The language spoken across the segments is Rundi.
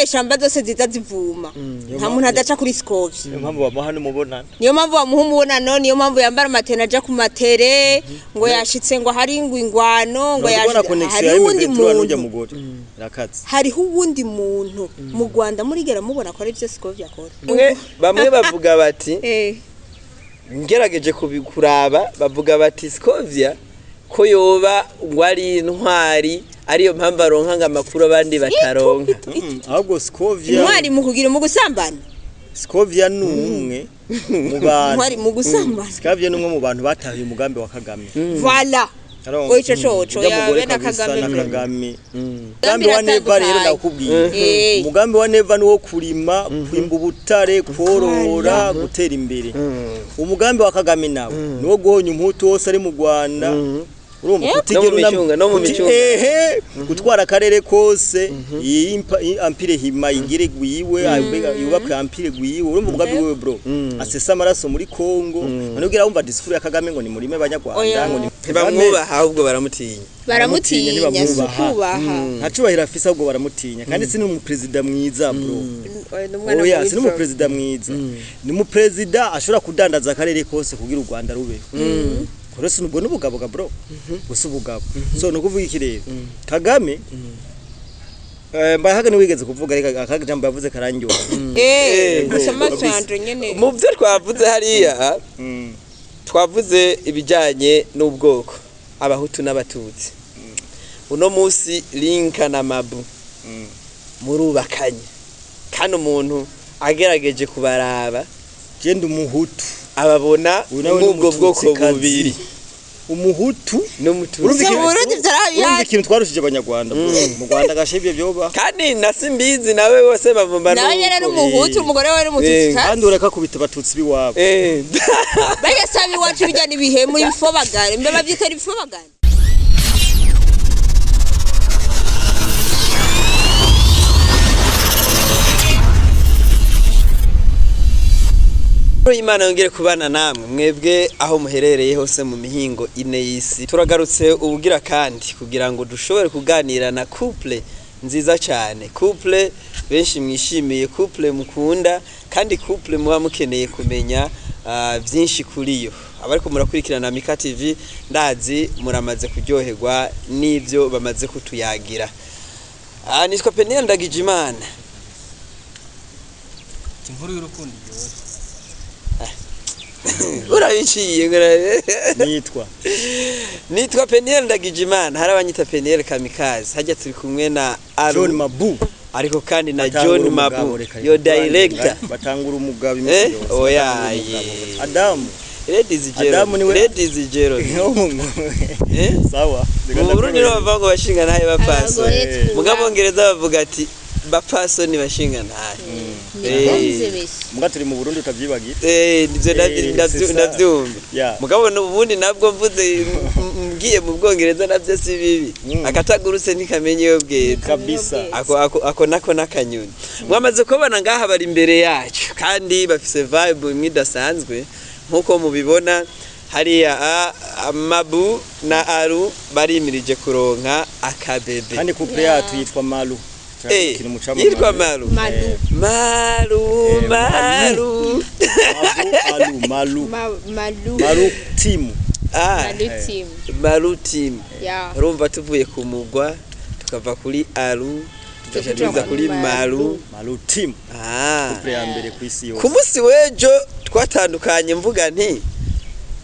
Inyeshamba zose ziza zivuma, nta muntu adaca kuri Scovia. Niyo mpamvu bamuha n'umubonano. Niyo mpamvu bamuha umubonano, niyo mpamvu yambara amatene aja ku matere, ngo yashitse ngo hari ngo ingwano, ngo Urabona yashitse connection hari ya uwundi M23 n'urya muntu, mugore irakaze. Hariho uwundi muntu mu Rwanda murigera mubona ko ari byo Scovia akora. Bamwe bavuga bati, ngerageje kubikuraba, bavuga bati Scovia ko yoba ngo ari intwari, ariyo mpamvu aronka ngo amakuru abandi bataronka. Ahubwo Scovia, Intwari mu kugira, mu gusambana. Scovia ni umwe mu bantu Intwari mu gusambana. Scovia ni umwe mu bantu batahiye umugambi wa Kagame. Voilà. Aronka. Oyo ico coco Urya ya mugore bene kabisa Kagame na vraiment. Kagame. Umugambi wa Neva rero ndakubwiye. Umugambi wa Neva ni uwo kurima, kwimba ubutare, korora, gutera imbere. Umugambi wa Kagame nawe ni uwo guhonya umuhutu wose ari mu Rwanda. Urumva No mu micunga, no mu micunga. Ehe, gutwara akarere kose, iyi empire hima igire gwiwe, yubake empire gwiwe. Urumva umugambi wiwe, bro. Asesa amaraso muri Kongo. None ugira wumva discours ya Kagame ngo ni murime Banyarwanda, Oya. ngo ni Ntibamwubaha, ahubwo baramutinya. Baramutinya, si ntibamwubaha. ukubaha. Nta cubahiro afise, ahubwo baramutinya. Kandi si n'umuperezida mwiza, bro. Oya, ni umwana Oya, mubi si n'umuperezida mwiza, ni umuperezida ashobora kudandaza akarere kose kugira u Rwanda rubeho. Kore si ubwo n'ubugabo ga, bro, gusa ubugabo. So ni ukuvuga iki rero? Kagame, mbaye wigeze kuvuga, reka akaga jambo yavuze karandyoha. Gusa amaso yanje nyene. Mu byo twavuze hariya, twavuze ibijyanye n'ubwoko, abahutu n'abatutsi. Uno munsi Linka na Mabu murubakanye, kandi umuntu agerageje kubaraba Genda umuhutu. ababona Uyu nawe ni nk'ubwo bwoko umututsikazi. bubiri. Umuhutu. N'umututsi. Urumva Mu Burundi vyarahari. Urumva ikintu twarushije abanyarwanda, bro. Mu Rwanda gashe ibyo byoba. Kandi na Simbizi nawe bose bavumba. Nawe nyene ni umuhutu, umugore we ni umututsi. Kandi ureka kubita abatutsi b'iwabo. Barya saba iwacu bijya n'ibihemu, ibifobagare, mbe bavyitera ibifobagare. Imana yongere kubana namwe mwebwe aho muherereye hose mu mihingo ine y'isi. Turagarutse ubugira kandi kugira ngo dushobore kuganira na couple nziza cyane, couple benshi mwishimiye, couple mukunda, kandi couple muba mukeneye kumenya byinshi kuri yo. Abariko murakurikirana Mika TV, ndazi muramaze kuryoherwa n'ibyo bamaze kutuyagira. Nitwa Peniel Ndagijimana. Inkuru y'urukundo iryoshye. Urabiciye. Nitwa Nitwa Peniel Ndagijimana, hari abanyita Peniel Kamikaze. Hajya turi kumwe na Aru, John Mabu. Ariko kandi na Batangura John umugabo, Mabu, reka yo reka director. Batangura umugabo iminsi yose. Oya, Batangura ye. umugabo. Adamu. Ladies Gerald. Adamu niwe- Ladies Gerald. Sawa. Mu Burundi niho bavuga ngo bashinga ntahe bapasoni. Abagore twubaha. Mugabo Abongereza bavuga ati bapasoni bashinga ntahe. Mbwa turi mu Burundi, utavyibagira. Nivyo C'est ça. ndavyumva. Yeah. Mugabo n'ubundi nabwo mvuze ngiye mu Bwongereza navyo si bibi. Akatagurutse ntikamenya iyo bweze. Kabisa. Ako nako nakanyoni mwamaze kubona ngaha bari imbere yacu, kandi bafise vibe imwe idasanzwe nkuko mubibona hariya. Mabu na Aru barimirije kuronka akabebe. Kandi couple yacu yitwa Malu. Turakina umucamamare. Yitwa Malu. Malu. Malu. Malu. Malu. Mabu, Alu, Malu. Malu. Malu team. Malu team. Malu team. Ya. Urumva tuvuye ku mugwa, tukava kuri Aru, tugaca Tuja tuza kuri Malu. Malu team. Couple ya mbere ku isi yose. Ku munsi w'ejo twatandukanye mvuga nti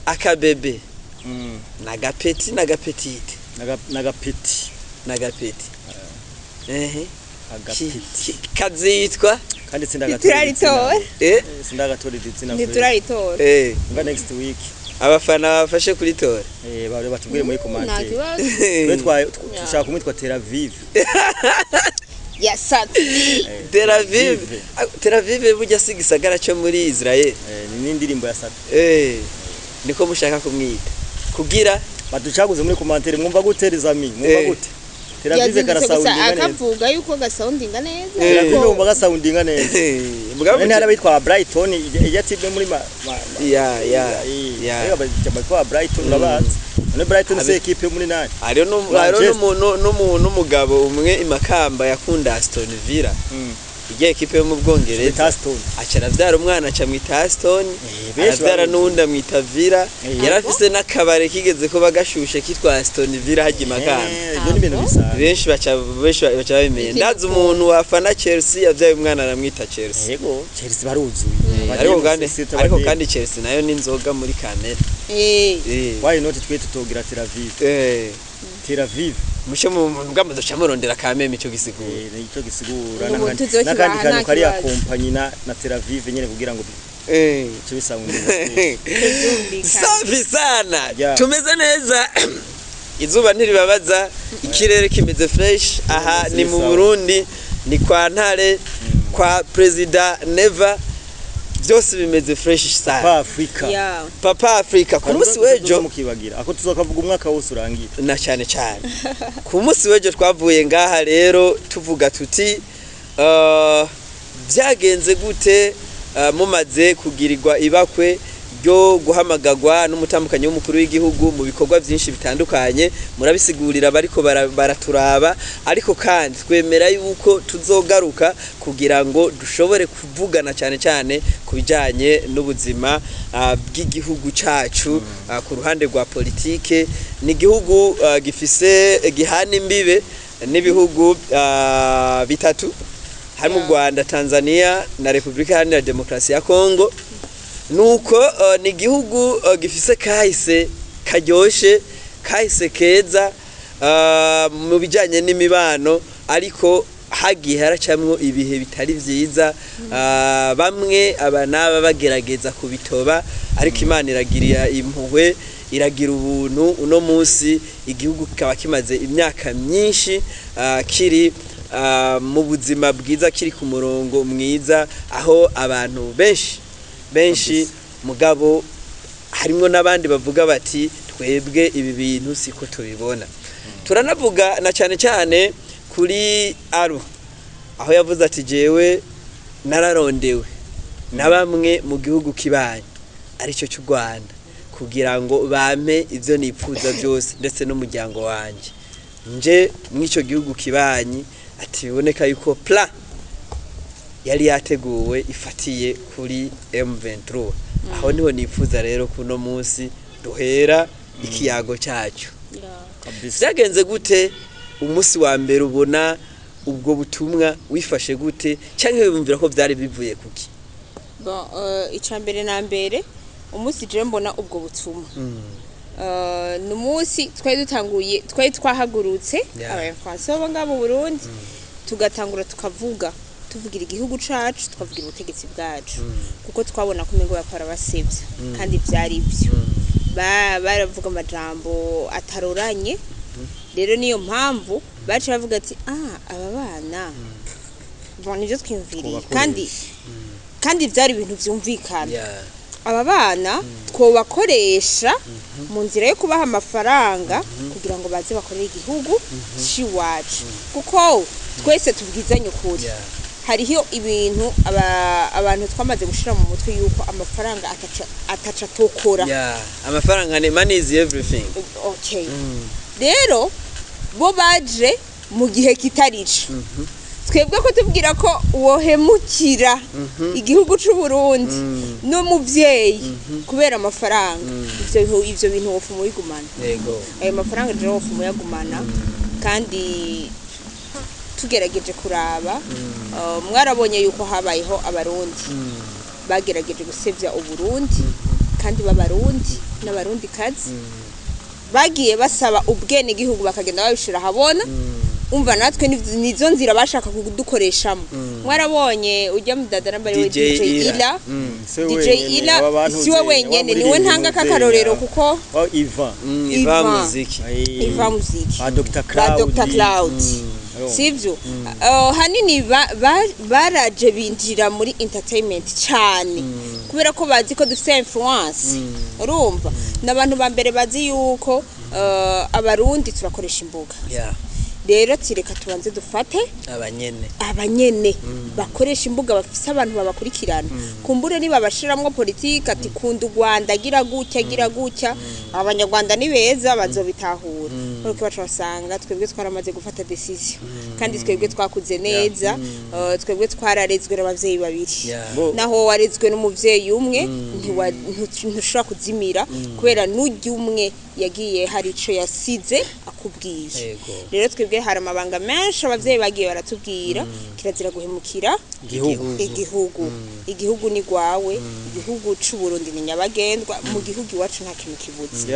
akabebe nagapeti nagapetite. Nagapeti. Nagapeti, ehe. Agapeti. Kazitwa Kandi sindagatora izina. Ntituraritora. Sindagatora izina. Ntituraritora. Mbwa next week. Abafana bafashe kuritora. Bare batubwire muri Nta commentaire. kibazo. Twe dushaka kumwitwa Tel Aviv. Yasatse. Tel Aviv. Ah, Tel Aviv burya si igisagara cyo muri Israel? Ni n'indirimbo ya Sata. Niko mushaka kumwita kugira Baducaguze muri commentaire, mwumva gute, les amis? Mwumva gute? Tel Aviv Yazindutse gusa karasoundinga neza. akavuga yuko gasoundinga neza. Tel Aviv wumva gasoundinga neza. Mugabo None hari abitwa Brighton, ijya tibe muri Ya, ya, ya. ya. Ariko abitwa Brighton urabazi. None Brighton se ekipe yo muri nani? Hariho n'umugabo umwe imakamba yakunda Aston Villa, igiye ekipe yo mu Bwongereza, Aston. Aca aravyara umwana aca mwita Aston, Benshi aravyara baruzi. n'uwundi amwita Villa. Yarafise n'akabare kigeze kuba gashushe kitwa Aston Villa hajya imakamba. Ibyo ni ibintu bisanzwe. Benshi baca babimenya. Ndazi umuntu wafana Chelsea yavyaye umwana aramwita Chelsea. Yego, Chelsea baruzuye. Ariko kandi Chelsea nayo ni inzoga muri kamere. Why not twe tutogira Tel Aviv? Tel Aviv. Muce mu bwamaze ca murondera kameme ico gisigura. Nicyo gisigura. Ubu tuzokibaha N'akandi nta kantu kari kibazo. akompanyi na Tel Aviv nyene kugira ngo bice bisanga. Tuvyumvikana. Safi sana. Yeah. Tumeze neza, izuba ntiribabaza, ikirere kimeze fresh. Aha ni mu Sawa. Burundi, ni kwa Ntare, kwa Perezida Neva, byose bimeze fresh sana. Pa Africa. Yeah. Papa Africa, ku munsi w'ejo mukibagira ako tuzokavuga umwaka wose urangira. Na cyane cyane ku munsi w'ejo twavuye ngaha rero tuvuga tuti byagenze gute, mumaze kugirirwa ibakwe ryo guhamagagwa n'umutambukanyi w'umukuru w'igihugu mu bikorwa byinshi bitandukanye, murabisigurira bariko baraturaba. Ariko kandi twemera yuko tuzogaruka kugira ngo dushobore kuvugana cyane cyane ku bijyanye n'ubuzima bw'igihugu cacu, ku ruhande rwa politike. Ni igihugu gifise gihana imbibe n'ibihugu bitatu harimo u Rwanda, Tanzania na Repubulika Iharanira Demokarasi ya Kongo. Nuko ni igihugu gifise kahise karyoshe, kahise keza mu bijyanye n'imibano, ariko hagiye haracamwo ibihe bitari vyiza, bamwe aba n'aba bagerageza kubitoba, ariko Imana iragirira impuhwe, iragira ubuntu. Uno munsi igihugu kikaba kimaze imyaka myinshi kiri mu buzima bwiza, kiri ku murongo mwiza, aho abantu benshi benshi, mugabo harimwo n'abandi bavuga bati twebwe ibi bintu siko tubibona. Turanavuga na cyane cyane kuri Aru, aho yavuze ati jewe nararondewe na bamwe mu gihugu kibanyi aricyo cy'u Rwanda kugira ngo bampe ibyo nipfuza byose ndetse n'umuryango wanjye nje mw'icyo gihugu kibanyi. Ati biboneka yuko plan yari yateguwe ifatiye kuri M23. Aho niho nifuza rero kuno munsi duhera ikiyago cyacu. Kabisa. Byagenze gute umunsi wa mbere ubona ubwo butumwa? Wifashe gute, cyangwa wiyumvira ko byari bivuye kuki? Bon, icya mbere na mbere, umunsi je mbona ubwo butumwa, ni umunsi twari dutanguye, twari twahagurutse aba bo ngaha mu Burundi, tugatangura tukavuga, tuvugira igihugu cacu, tukavugira ubutegetsi bwacu, kuko twabona ko umengo bakora basebya kandi byari byo. Baravuga amajambo ataroranye. Rero niyo mpamvu baciye bavuga ati ah, aba bana, bon, nivyo twiyumviriye, kandi byari ibintu vyumvikana. Aba bana twobakoresha mu nzira yo kubaha amafaranga kugira ngo baze bakorere igihugu c'iwacu, kuko twese tubwizanye ukuri, hariho ibintu abantu twamaze gushira mu mutwe yuko amafaranga ataca tokora. Yeah. Amafaranga ni money is everything. Okay, rero bo baje mu gihe kitarico twebwe ko tubwira ko wohemukira igihugu c'u Burundi n'umuvyeyi kubera amafaranga. Ivyo bintu wofu mubigumana. Ayo mafaranga rero wofu muyagumana. Kandi tugerageje kuraba, mwarabonye yuko habayeho Abarundi bagerageje gusebya Uburundi, kandi b'Abarundi n'Abarundi kazi bagiye basaba ubwene gihugu, bakagenda babishira ahabona. Umva, natwe nizo nzira bashaka kudukoreshamo. Mwarabonye ujya mu dada nambari we DJ DJ Ira. Ila. Si we DJ wenyene, Ila aba bantu siwe uzi, wenyene, wa niwe muririmbyi ntanga uzi, kakarorero kuko wa Ivan. Iva Ivan. muziki. Iva muziki. Ba Dr. Ba Cloud. Dr. Cloud. Sivyo? Hanini baraje binjira muri entertainment cyane kubera ko bazi ko dufite influence. Urumva, n'abantu ba mbere bazi yuko Abarundi turakoresha imbuga. Rero ati reka tubanze dufate abanyene abanyene bakoresha imbuga, bafise abantu babakurikirana, kumbure nibabashiramwo politike ati kunda u Rwanda, gira gutya, gira gutya, Abanyarwanda ni beza, bazobitahura. Ariko baca basanga twebwe twaramaze gufata décision, kandi twebwe twakuze neza, twebwe twararezwe n'abavyeyi babiri. Naho warezwe n'umuvyeyi umwe, ntushobora kuzimira, kubera n'urya umwe yagiye hari ico yasize akubwiye. Rero twebwe hari amabanga menshi abavyeyi bagiye baratubwira: kirazira guhemukira igihugu. Igihugu, igihugu ni gwawe, igihugu c'u Burundi ni nyabagendwa. Mu gihugu iwacu nta kintu kibuze.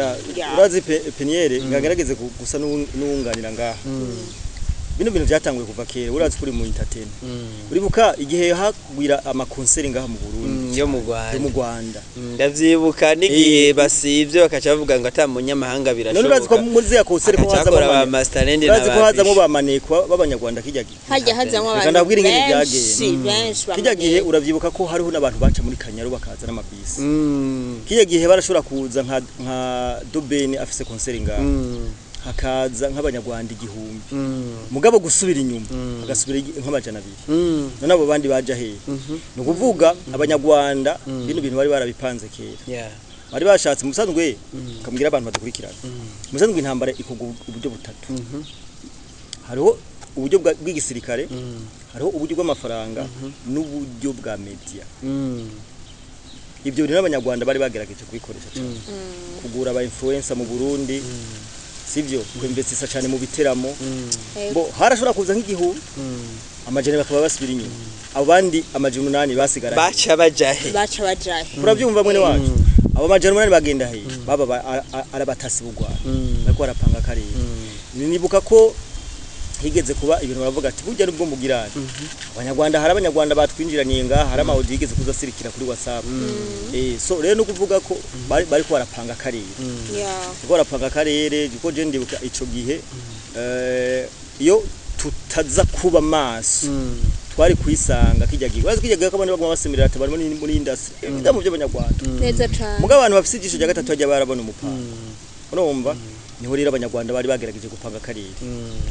Urazi Peniel, ngagerageze gusa n'uwunganira ngaha. Bino bintu byatanguye kuva kera. Urazi kuri mu entertain, uribuka igihe hagwira ama concert ngaha mu Burundi yo mu yo mu Rwanda? Rwanda. Ndavyibuka n'igihe basivye bakaca bavuga ngo ata munyamahanga None urazi ko birashoboka. muri ziriya concert ko hazamo Akacakora ba Masterland urazi ko na hazamo ba ba maneko b'Abanyarwanda kijya gihe? Hajya hazamwo Reka abantu ndabwira ingene benshi byagenze. benshi Kijya gihe bamenye. Uravyibuka ko hariho n'abantu baca muri Kanyaru bakaza n'amabisi. Kijya gihe barashobora kuza nka Dobeni afise concert ngaha, hakaza nk'Abanyarwanda 1000, mugabo gusubira inyuma hagasubira nk'200. None abo bandi baja hehe? Ni ukuvuga Abanyarwanda bino bintu bari barabipanze kera. Bari bashatse musanzwe kamubwira abantu badukurikirana, musanzwe intambara ikorwa uburyo butatu: hariho uburyo bw'igisirikare, hariho uburyo bw'amafaranga, n'uburyo bwa media. Ibyo bintu n'Abanyarwanda bari bagerageje kubikoresha cyane, kugura aba influencer mu Burundi, sivyo, kwinvestisa cyane mu biteramo. Bo harashobora kuza nk'igihumbi, amajana bakaba basubira inyuma, abo bandi 800 basigara. Baca baja he? Baca bajahe? Urabyumva mwene wacu, abo 800 bagenda he? Baba arabatasi b'u Rwanda bariko barapanga akarere. Nibuka ko higeze kuba ibintu baravuga ati burya nubwo mugirane Abanyarwanda, hari Abanyarwanda batwinjiraniye ngaha, hari ama audio yigeze kuza sirikira kuri WhatsApp. So rero no kuvuga ko bariko barapanga akarere, bariko barapanga akarere, kuko je ndibuka ico gihe, iyo tutaza kuba maso twari kwisanga kijya gihe. Urazi kijya gihe ko abantu baguma basemerera ati barimo muri industry ibitamo by'Abanyarwanda. Neza cane. Mugabo abantu bafise ijisho rya gatatu bajya barabona umupango, urumva niho rero Abanyarwanda bari bagerageje gupanga akarere,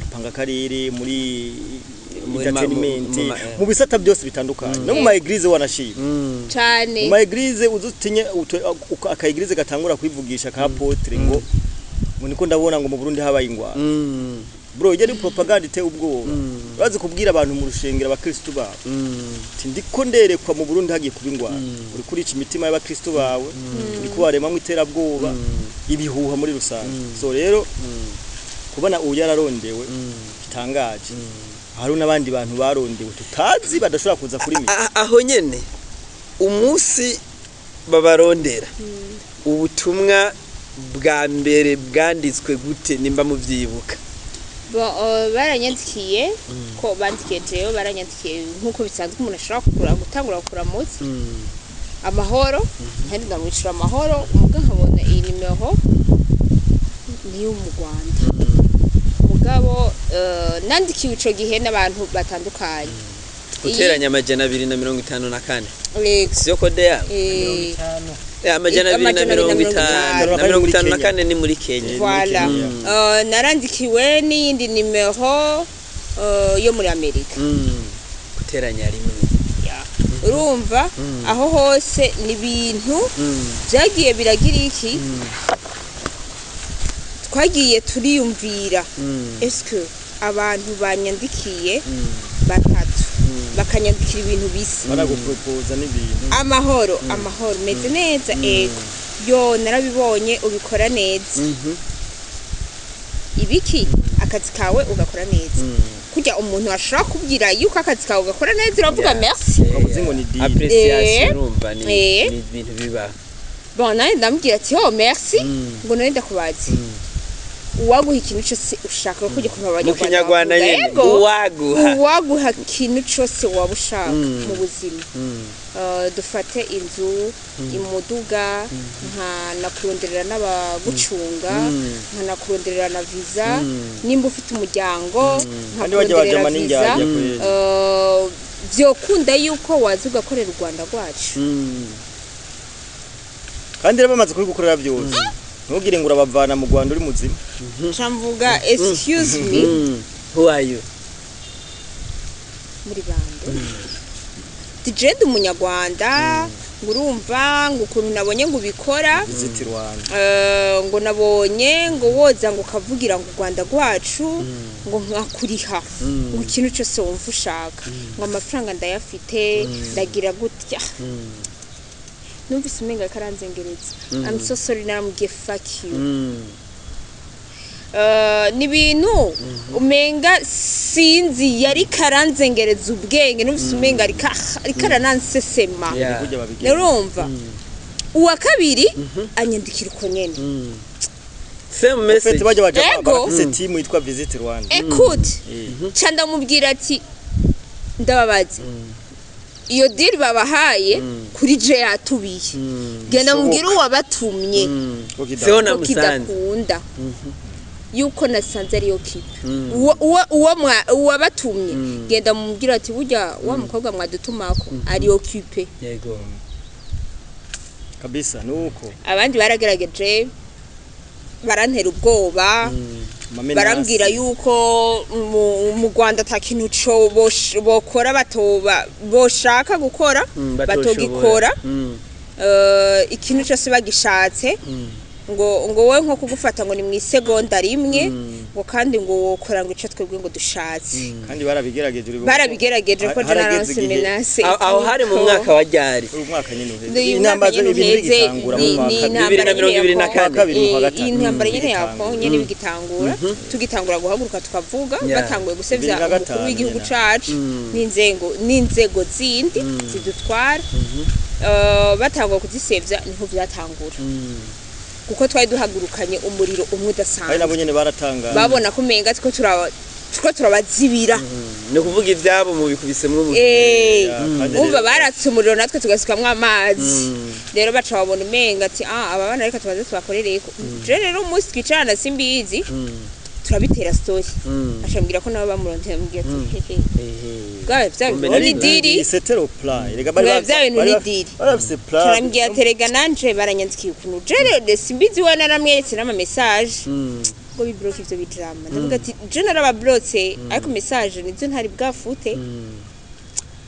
gupanga akarere muri Muri entertainment, mu mu bisata byose bitandukanye, no mu ma église wanashima. Cane. Mu ma église uzutinye aka église gatangura kwivugisha ka apôtre ngo niko ndabona ngo mu Burundi habaye ingwara. Bro, ijya ni propaganda iteye ubwoba. Urazi kubwira abantu mu rushengero, abakristo bawe, ati ndiko nderekwa mu Burundi hagiye kuba ingwara, uri kurica imitima y'abakristo bawe, uri kubaremamwo iterabwoba, ibihuha muri rusange. So rero kubona ubu yararondewe bitangaje, hari n'abandi bantu barondewe tutazi badashobora kuza kuri mi Aho nyene umunsi babarondera, ubutumwa bwa mbere bwanditswe gute, nimba muvyibuka? Bon, baranyandikiye ko bandikiye jewe, baranyandikiye nk'uko bisanzwe umuntu ashobora kugura gutangura kuramutsa amahoro, kandi ndamwicura amahoro, umuga nkabona iyi nimero niyo mu Rwanda. Mugabo nandikiwe ico gihe n'abantu batandukanye. Guteranya 254? Yego. Siyo code yabo? 254 ni muri Kenya. Voilà. Narandikiwe n'iyindi nimero yo muri Amerika. Guteranya rimwe. Urumva aho hose ni ibintu byagiye biragira iki, twagiye turiyumvira: eske abantu banyandikiye batatu bakanyandikira ibintu bisa, baragupropoza n'ibintu, amahoro, amahoro, meze neza, ego, yo narabibonye ubikora neza, ibiki, akazi kawe ugakora neza, kurya umuntu ashobora kubwira yuko akazi kawe ugakora neza, uravuga merci. Ukavuze ngo ni deal. Appréciation, urumva ni ni ibintu biba. Bon, nanjye ndamubwira ati oh merci, ngo none ndakubaze, uwaguha ikintu cyose ushaka, kujya kumva Mu Abanyarwanda Kinyarwanda bavuga, nyene. Yego. Uwaguha. Uwaguha ikintu cyose waba ushaka mu buzima, dufate inzu, imuduga, nkanakuronderera n'abagucunga, nkanakuronderera na visa, nimba ufite umuryango Kandi bajya nkakuronderera bajama visa, n'indyarya kweli. Vyokunda yuko waza ugakorera u Rwanda rwacu? Kandi rero bamaze kubigukorera byose, ntugire ngo urabavana mu Rwanda uri muzima. Nca mvuga excuse me. Who are you? Muri bande? Dijede umunyarwanda, ngo urumva ngo ukuntu nabonye ngo ubikora. Visit Rwanda. Ngo nabonye ngo woza ngo ukavugira ngo u Rwanda rwacu, ngo nkakuriha ngo ikintu cyose wumva ushaka, ngo amafaranga ndayafite, ndagira gutya. Numvise umenga karanzengereza. I'm so sorry, naramubwiye fuck you. Ni ibintu umenga sinzi, yari karanzengereza ubwenge. Numvise umenga ariko aranansesema. Yeah. Burya babigenza. Urumva, uwa kabiri anyandikira uko nyene. Same message. Fete bajya baja Ego. barafise team yitwa Visit Rwanda. Écoute, ca ndamubwira ati ndababaza iyo deal babahaye kuri je yatubiye, genda mubwire uwabatumye Ko kida- Seho ko namusanze. kidakunda yuko nasanze ariyo kipe. Uwo uwabatumye, genda mubwire ati burya wa mukobwa mwadutumako ariyo kipe. Yego. Kabisa nuko. Abandi baragerageje barantera ubwoba, Ama menaces. Barambwira yuko mu Rwanda ata kintu co bokora batoba boshaka gukora batogikora. Ikintu cyose bagishatse, ngo wowe nko kugufata ngo ni mu isegonda rimwe, ngo kandi ngo wokora ngo ico twebwe ngo dushatse. Kandi barabigerageje uri Barabigerageje ko Harageze naronse igihe- menace. Aho hari mu mwaka wa ryari? Uyu mwaka nyine uheze. Uyu Intambara mwaka nyine ibintu uheze, bigitangura mu kwa ni kabiri. intambara Bibiri na mirongo nyene ibiri na ya kane. Kongo. Kabiri mu kwa gatatu. Iyi ntambara nyene ya Bigitangura. Kongo nyene bigitangura, tugitangura guhaguruka tukavuga, Yeah. batanguye gusevya Bibiri na umukuru gatanu w'igihugu nyene. cacu n'inzego zindi zidutwara. Batanguye kuzisevya niho vyatangura, kuko twari duhagurukanye umuriro umwe Hari udasanzwe. Nabo nyene baratanga. Babona ko umenga two turabazibira. Ni ukuvuga ibyabo mubikubisemwo ubu. Kandi Umva, rero- baratse umuriro natwe tugasukamwo amazi. Rero baca babona umenga ati ah, aba bana reka tubaze tubakorereko. Je rero umunsi twicarana simbizi, turabitera story, acambwira ko nabo bamurondera, ambwira ati hehe, bwawe bya bintu ni deal. C'était le plan. Erega bari Bwa bya bintu bari ni bafise- deal. bari bafise plan. Turambwira ati erega nanje baranyandikiye ukuntu. Je rero simbizi, we naramweretse n'ama message ngo bibloke ivyo bijama. Ndavuga ati je narabablotse, ariko message nizo ntari bwafute,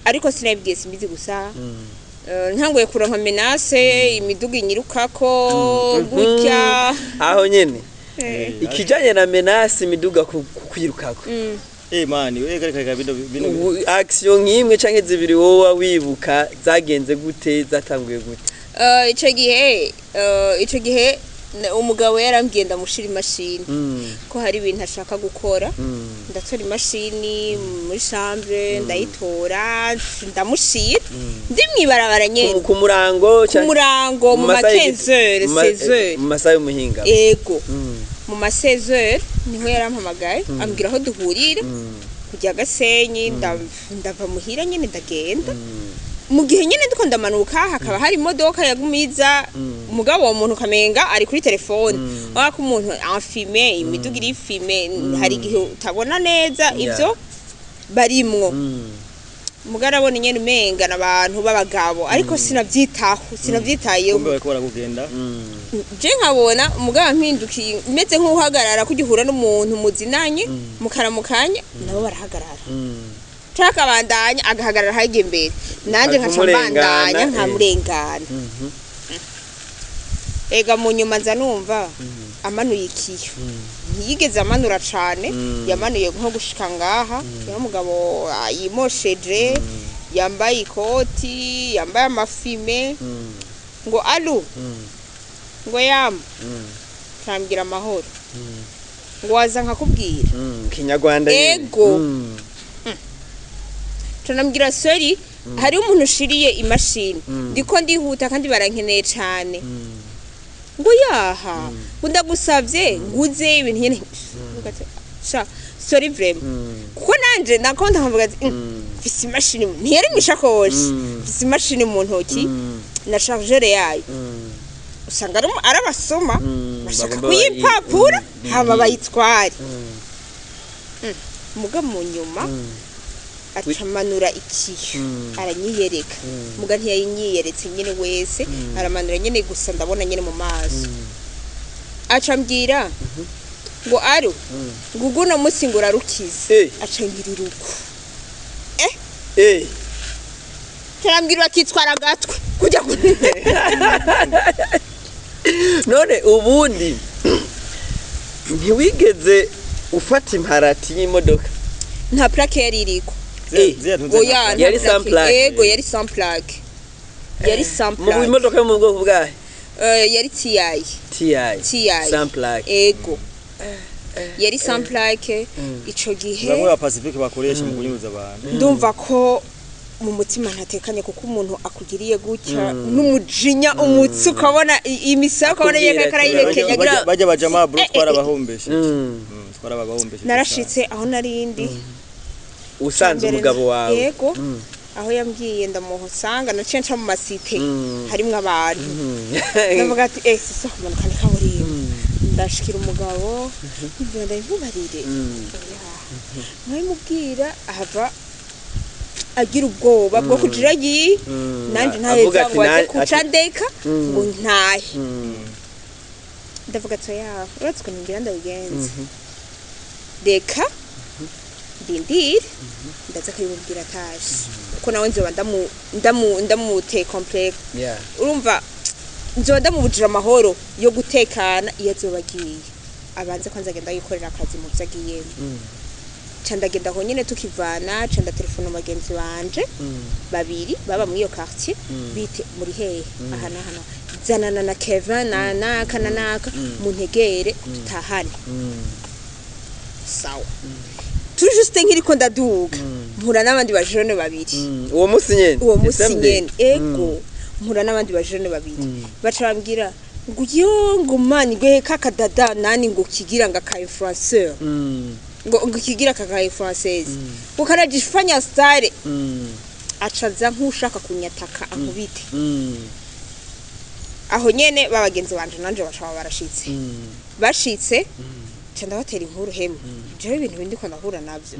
ariko sinabibwiye simbizi gusa. Ntanguye kuronka menace, imiduga inyirukako gutya. Aho nyene ikijanye na menace, imiduga ku kwirukako. Man, reka reka reka, bino Ubu action nk'imwe canke zibiri wowe wibuka zagenze gute, zatanguye gute? Ico gihe umugabo yarambwiye ndamushira imashini ko hari ibintu ashaka gukora. Ndatora imashini muri chambre, ndayitora, ndamushira ndi mwibarabara nyene. Ku murango? Ku murango, mu ma 15 heures, 16 heures. Mu masaha y'umuhinga? Ego, mu ma 16 heures niho yarampamagaye, ambwira aho duhurira kujya Gasenyi. Ndava muhira nyene ndagenda. Mu gihe nyene ndiko ndamanuka, hakaba hari imodoka yagumiza umugabo, uwo muntu kamenga ari kuri telefone wako umuntu enfumé, imiduga iri fumé, hari igihe utabona neza ivyo barimwo. Mugabo arabona nyene umenga n'abantu b'abagabo, ariko sinavyitaho, sinavyitayeho. Kumbe bariko barakugenda. Je nkabona umugabo ampindukiye, meze nk'uhagarara kujya uhura n'umuntu muzinanye mukaramukanya, nabo barahagarara, canke akabandanya agahagarara hirya imbere, nanje nkaca Ukamurengana, mbandanya nkamurengana. Ega mu nyuma nza numva amanuye ikiyo. Ntiyigeze amanura cane, yamanuye nko gushika ngaha. Yari umugabo yimosheje, yambaye ikoti, yambaye ama fumé, ngo allô, ngo yamba, turambwira amahoro, ngo waza nkakubwira. Kinyarwanda nyene. Ego. Turanambwira sorry, hariho umuntu ushiriye imashini, ndiko ndihuta kandi barankeneye cane. Ngo yaha, ngo ndagusavye nguze ibintu nyene. Mvuga ati, sha sorry vraiment, kuko nanje nakonda nkavuga ati mfise imashini ntiyari mw'ishakoshi, mfise imashini mu ntoki na chargeur yayo." Usanga ari abasoma bashaka Bagomba kuyipapura hama bayitware. Muga mu nyuma acamanura ikiyo, aranyiyereka. Muga ntiyayinyiyeretse nyene wese, aramanura nyene gusa ndabona nyene mu maso. Aca ambwira Ngo aro ngo uguno munsi ngo urarukize. Acangirira uko. Carambwira bakitwara agatwe kujya ku None ubundi ntiwigeze ufata imparati y'imodoka? Nta plaque yari iriko. Ziriya ntuze Oya, nka- nta Yari sans plaque. plaque. Ego, yari sans plaque, yari sans Mu plaque. imodoka yo mu bwoko bwahe? Yari TI. TI. TI. Sans plaque. Ego, yari sans plaque ico gihe. Bamwe ba Pacifique bakoresha mu kunyuruza abantu. Ndumva ko mu mutima ntatekanye, kuko umuntu akugiriye gutya n'umujinya, umutsi ukabona imisaya ukabona Akubwira yeka ati, karayihekenya agira. Bajya bajama bro, twarabahombeshe. Mm. Twarabahombeshe. Narashitse aho narindi. Usanze umugabo wawe? Yego, aho yambwiye ndamuhusanga, naciye nca mu masite harimwo abantu. Ndavuga ati eh, sisa kumanuka ni kaburimbo, ndashikira umugabo mbwira ndabimubarire. Oya, nkabimubwira ahava agira ubwoba bwo kugira agiye nanje Avuga ntaheza ati ngo aze kuca ndeka ngo ntahe. Ndavuga ati oya, uretse ukuntu ngira ndabigenza, reka ndindire ndaza akabimubwira ataje, kuko nawe nzoba ndamuteye complexe. Urumva nzoba ndamubujira amahoro yo gutekana iyo azoba agiye, abanze kwanza agenda yikorera akazi mu byo agiyemo. Ca ndagenda aho nyene tukivana, ca ndatelefona bagenzi banje babiri baba muri iyo quartier, bite muri hehe, aha n'aha n'aha, zanana na Kevin na naka na naka, muntegere dutahane. Sawa, tout juste nkiriko ndaduga mpura n'abandi bajene babiri. Uwo munsi nyene? Uwo munsi The same day? nyene, ego, mpura n'abandi bajene babiri, baca bambwira ngo yo, ngo mani ngo kaka dada nani ngo kigira ngo aka influenceur, ngo kigira kaka influenceuse, ngo karajifanya style. Acaza nk'ushaka kunyataka ankubite. Aho nyene babagenzi banje nanje baca barashitse. Bashitse nca ndabatera inkuru, hemwe jewe ibintu bindi ko ndahura navyo,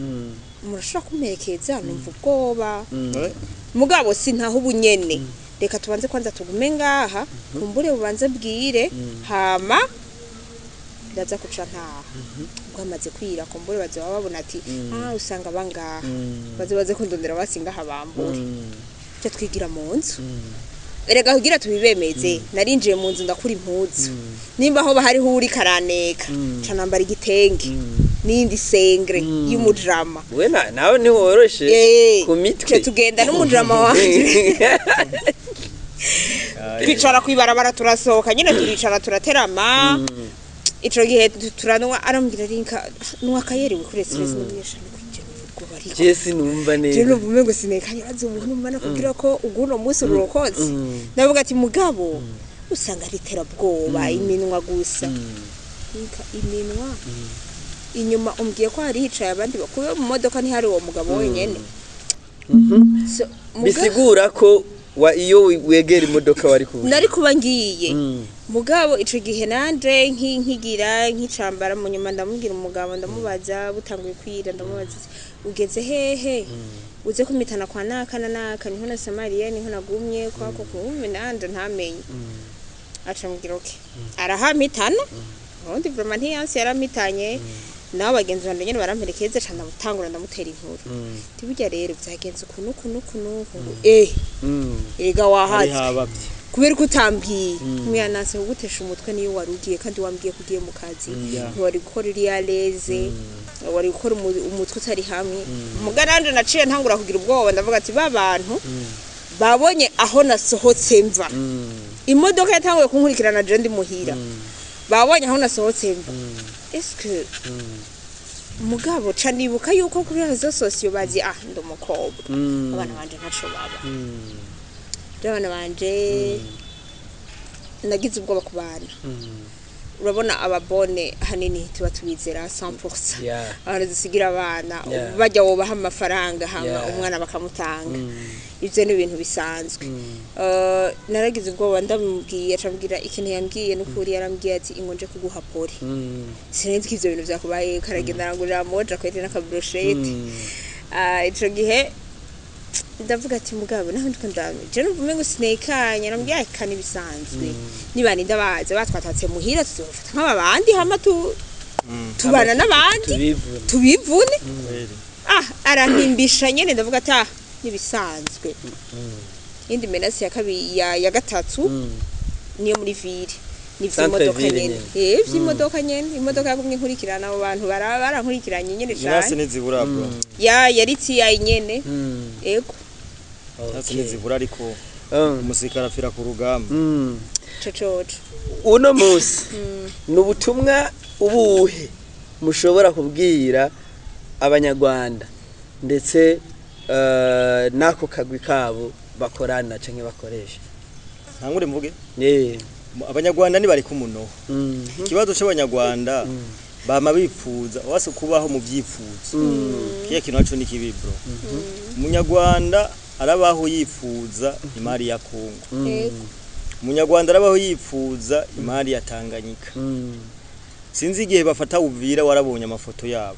murashobora kumperekeza, numva ubwoba. Mugabo sintaho ubu nyene, reka tubanze kwanza tugume ngaha, kumbure bubanze bwire, hama ndaza kuca ntaha ubwo hamaze kwira, kumbure bazoba babona ati ah, usanga bangaha, baze baze kundondera basingaha bambure. Cyo twigira mu nzu erega kugira tubibemeze. Narinjiye mu nzu ndakura impuzu, nimba aho hariho uri karaneka, ca nambara igitenge n'indi sengre y'umujama. We nawe ntiworoshe Eh, ku mitwe. Ca tugenda n'umujama wanje, twicara kwibarabara, turasohoka nyine, turicara turaterama. Ico gihe turanwa, arambwira rinka nuwa akayeri wikure stress, n'umunyesha kwinjira ubwoba ariko. Je sinumva Je neza. numva umengo sinekanye, bazi umuntu mbana kugira ko uguno munsi ururokoze. Ndavuga ati mugabo usanga ari iterabwoba, iminwa gusa. Inka iminwa inyuma umbwiye ko hari hicaye abandi bakuye mu modoka, ntihari uwo mugabo wenyene. So, Bisigura ko wa iyo wegera imodoka wari kuba nari kuba ngiye. Mugabo ico gihe nanje nkigira nkicambara, mu nyuma ndamubwira umugabo, ndamubaza butanguye kwira, ndamubaza ati, ugeze hehe, uze kumitana kwa naka na naka, niho na Samariya niho nagumye kwako kumbe nanje ntamenye. Aca ambwira okay, arahamitana. Ubundi vraiment ntiyanse, yaramitanye nawe, bagenzi banje nyene baramperekeza, ca ndamutangura ndamutera inkuru. Ati burya rero vyagenze uku nuku nuku nuku, eh, erega Hari wahatswe habavye. Kubera ko utambwiye mwanase kugutesha umutwe, niyo wari ugiye kandi wambwiye ko ugiye mu kazi, ntiwari gukora iriya leze, wari gukora umutwe utari hamwe. Muga nanje naciye ntangura kugira ubwoba, ndavuga ati ba bantu babonye aho nasohotse mva, imodoka yatanguye kunkurikirana je ndi muhira, babonye aho nasohotse mva, eske mugabo ca nibuka yuko kuri réseaux sociaux bazi ah ndi umukobwa, abana banje ntaco baba. Rero abana banje nagize ubwoba ku bana. Urabona ababone hanini tuba tubizera 100%. Abantu dusigira abana bajya wobaha amafaranga hama umwana bakamutanga, ivyo ni ibintu bisanzwe. Naragize ubwoba, ndamubwiye acambwira ikintu yambwiye n'ukuri, yarambwiye ati ingo nje kuguha pole, sinzi ko ivyo bintu vyakubaye. Karagenda arangurira moja kwete n'akabroshete. Ah, ico gihe ndavuga ati mugabo naho ndiko ndame je numva umengo sinekanye, arambwira ati kani bisanzwe, niba ninda baza batwatatse muhira tuzofata nk'ababandi hama tu Tubana n'abandi Tubivune. Tubivune. Ah, arampimbisha nyene, ndavuga ati ah, nibisanzwe. Indi menace ya kabiri, ya gatatu, niyo muri ville, ni Centre vy'imodoka ville nyene. nyene. Eh, vy'imodoka nyene, imodoka yagumye nkurikirana, abo bantu barankurikiranye nyene Menace cane. ntizibura, bro. Ya yari TI nyene. Ego. Menace ntizibura, ariko umusirikare apfira ku rugamba. Cococo. Uno munsi ni ubutumwa ubuhe mushobora kubwira Abanyarwanda ndetse n'ako kagwi kabo bakorana canke bakoresha? Ntangure mvuge. Abanyarwanda ntibari ku munoho. Ikibazo c'Abanyarwanda, bama bipfuza wase kubaho mu vyifuzo. Kiya kintu naco ni kibi, bro. Umunyarwanda arabaho yifuza imari ya Kongo. Umunyarwanda arabaho yifuza imari ya Tanganyika. Sinzi igihe bafata Uvira, warabonye amafoto yabo,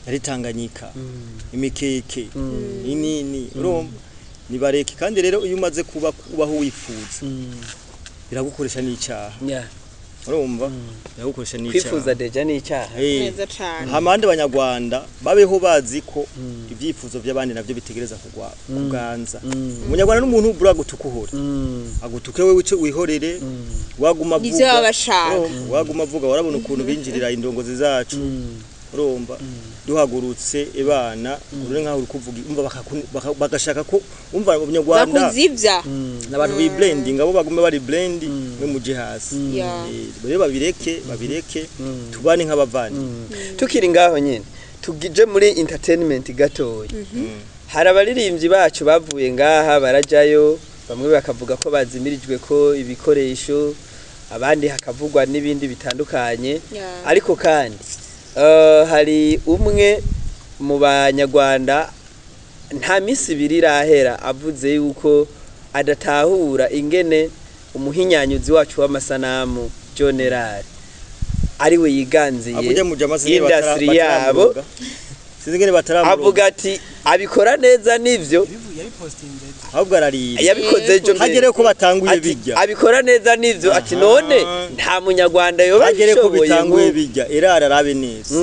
yari Tanganyika, imikeke inini. Urumva nibareke. Kandi rero iyo umaze kuba kubaho wifuza, biragukoresha n'icyaha. Urumva biragukoresha n'icyaha. Kwifuza déjà ni icyaha. Neza cane. Hamande Abanyarwanda babeho bazi ko ibyifuzo by'abandi navyo bitegereza kugwa kuganza. Umunyarwanda n'umuntu bura gutuka uhora agutuke, wewe uce wihorere, waguma Nivyo avuga. baba bashaka. Urumva, waguma avuga. Warabona ukuntu binjirira indongozi zacu. Urumva duhagurutse ebana uri nkaho uri kuvuga, umva bagashaka ko umva Abanyarwanda Bakuzivya. n'abantu biblending, abo bagume bari blend, mwe muje hasi. Rero babireke, babireke, tubane nk'abavandi. Tukiri ngaho nyine, tugije muri entertainment gatoya, hari abaririmbyi bacu bavuye ngaha barajayo, bamwe bakavuga ko bazimirijwe ko ibikoresho, abandi hakavugwa n'ibindi bitandukanye. Ariko kandi hari umwe mu Banyarwanda nta minsi 2 irahera avuze yuko adatahura ingene umuhinyanyuzi wacu w'amasanamu John Erard ariwe yiganziye Akujya mu jama industry yabo. Sinzi ingene bataramuroga. Avuga ati abikora neza nivyo. Yabipostinze. Ahubwo ararira. Yabikoze ejo mbere. Hagere ko batanguye Ati, bijya. abikora neza nivyo, ati none nta Munyarwanda yoba Hagere ko abishoboye bitanguye ngo bijya, erara arabe neza.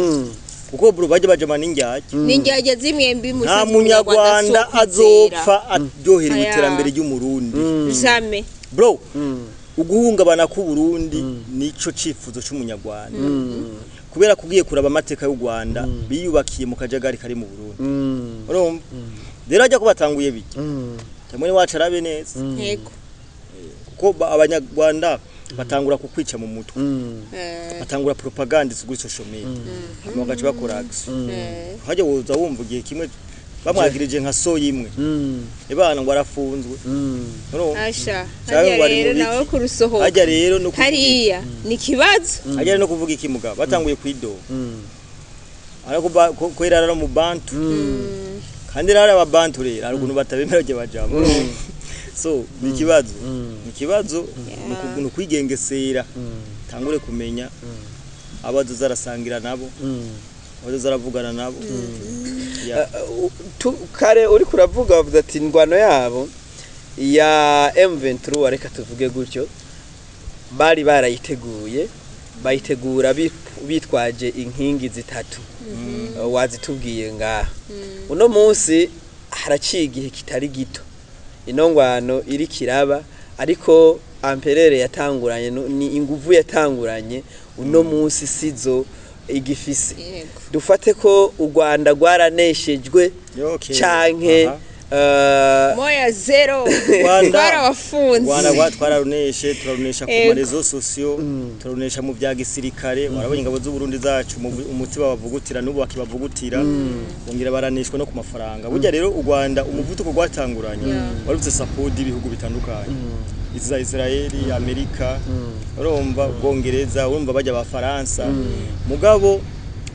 Kuko bro bajya bajama n'indyarya. N'indyarya zimwembi. Nta Munyarwanda azopfa aryoherewe iterambere ry'Umurundi. Jamais. Bro, uguhungabana k'Uburundi nico cifuzo c'Umunyarwanda, kubera kugiye kuraba amateka y'u Rwanda, biyubakiye mu kajagari kari mu Burundi. Urumva rero ajya ko batanguye bijya, cyangwa wacu arabe neza. Kuko Abanyarwanda batangura kukwica mu mutwe. Batangura propaganda kuri social media, hama bagaca bakora action. Hajya woza wumva igihe kimwe bamwagirije nka soya imwe, ibana ngo arafunzwe. Urumva? Asha. Canke Hariya ngo ari mu rero biki. nawe kurusohoka. Hajya rero no kuvuga iki? Hariya ni ikibazo. Hajya rero no kuvuga iki, mugabo batanguye kwidoga, ariko kwera rero mu Bantu, kandi rero aba Bantu rero hari ukuntu batabemera bajya bajambo. So ni ikibazo, ni ikibazo, ni ukwigengesera. Tangure kumenya abo azoza arasangira nabo, abo azoza aravugana nabo. Yeah. Kare uri kuravuga wavuze ati indwano yabo ya M23, reka tuvuge gutyo, bari barayiteguye, bayitegura bitwaje inkingi zitatu. Wazitubwiye ngaha. Uno munsi haraciye igihe kitari gito ino ngwano iri kiraba, ariko ampleur yatanguranye ni inguvu yatanguranye uno munsi sizo igifise. Dufate ko u Rwanda rwaraneshejwe canke 1-0. Rwanda Twarabafunze. Rwanda twararuneshe, turarunesha ku ma réseaux sociaux, turarunesha mu bya gisirikare. Warabonye ingabo z'u Burundi zacu umuti babavugutira n'ubu bakibavugutira, bongera baraneshwa no ku mafaranga. Burya rero u Rwanda umuvuduko rwatanguranye wari ufite support y'ibihugu bitandukanye, izi za Israeli, Amerika, urumva Ubwongereza, urumva bajya abafaransa. Mugabo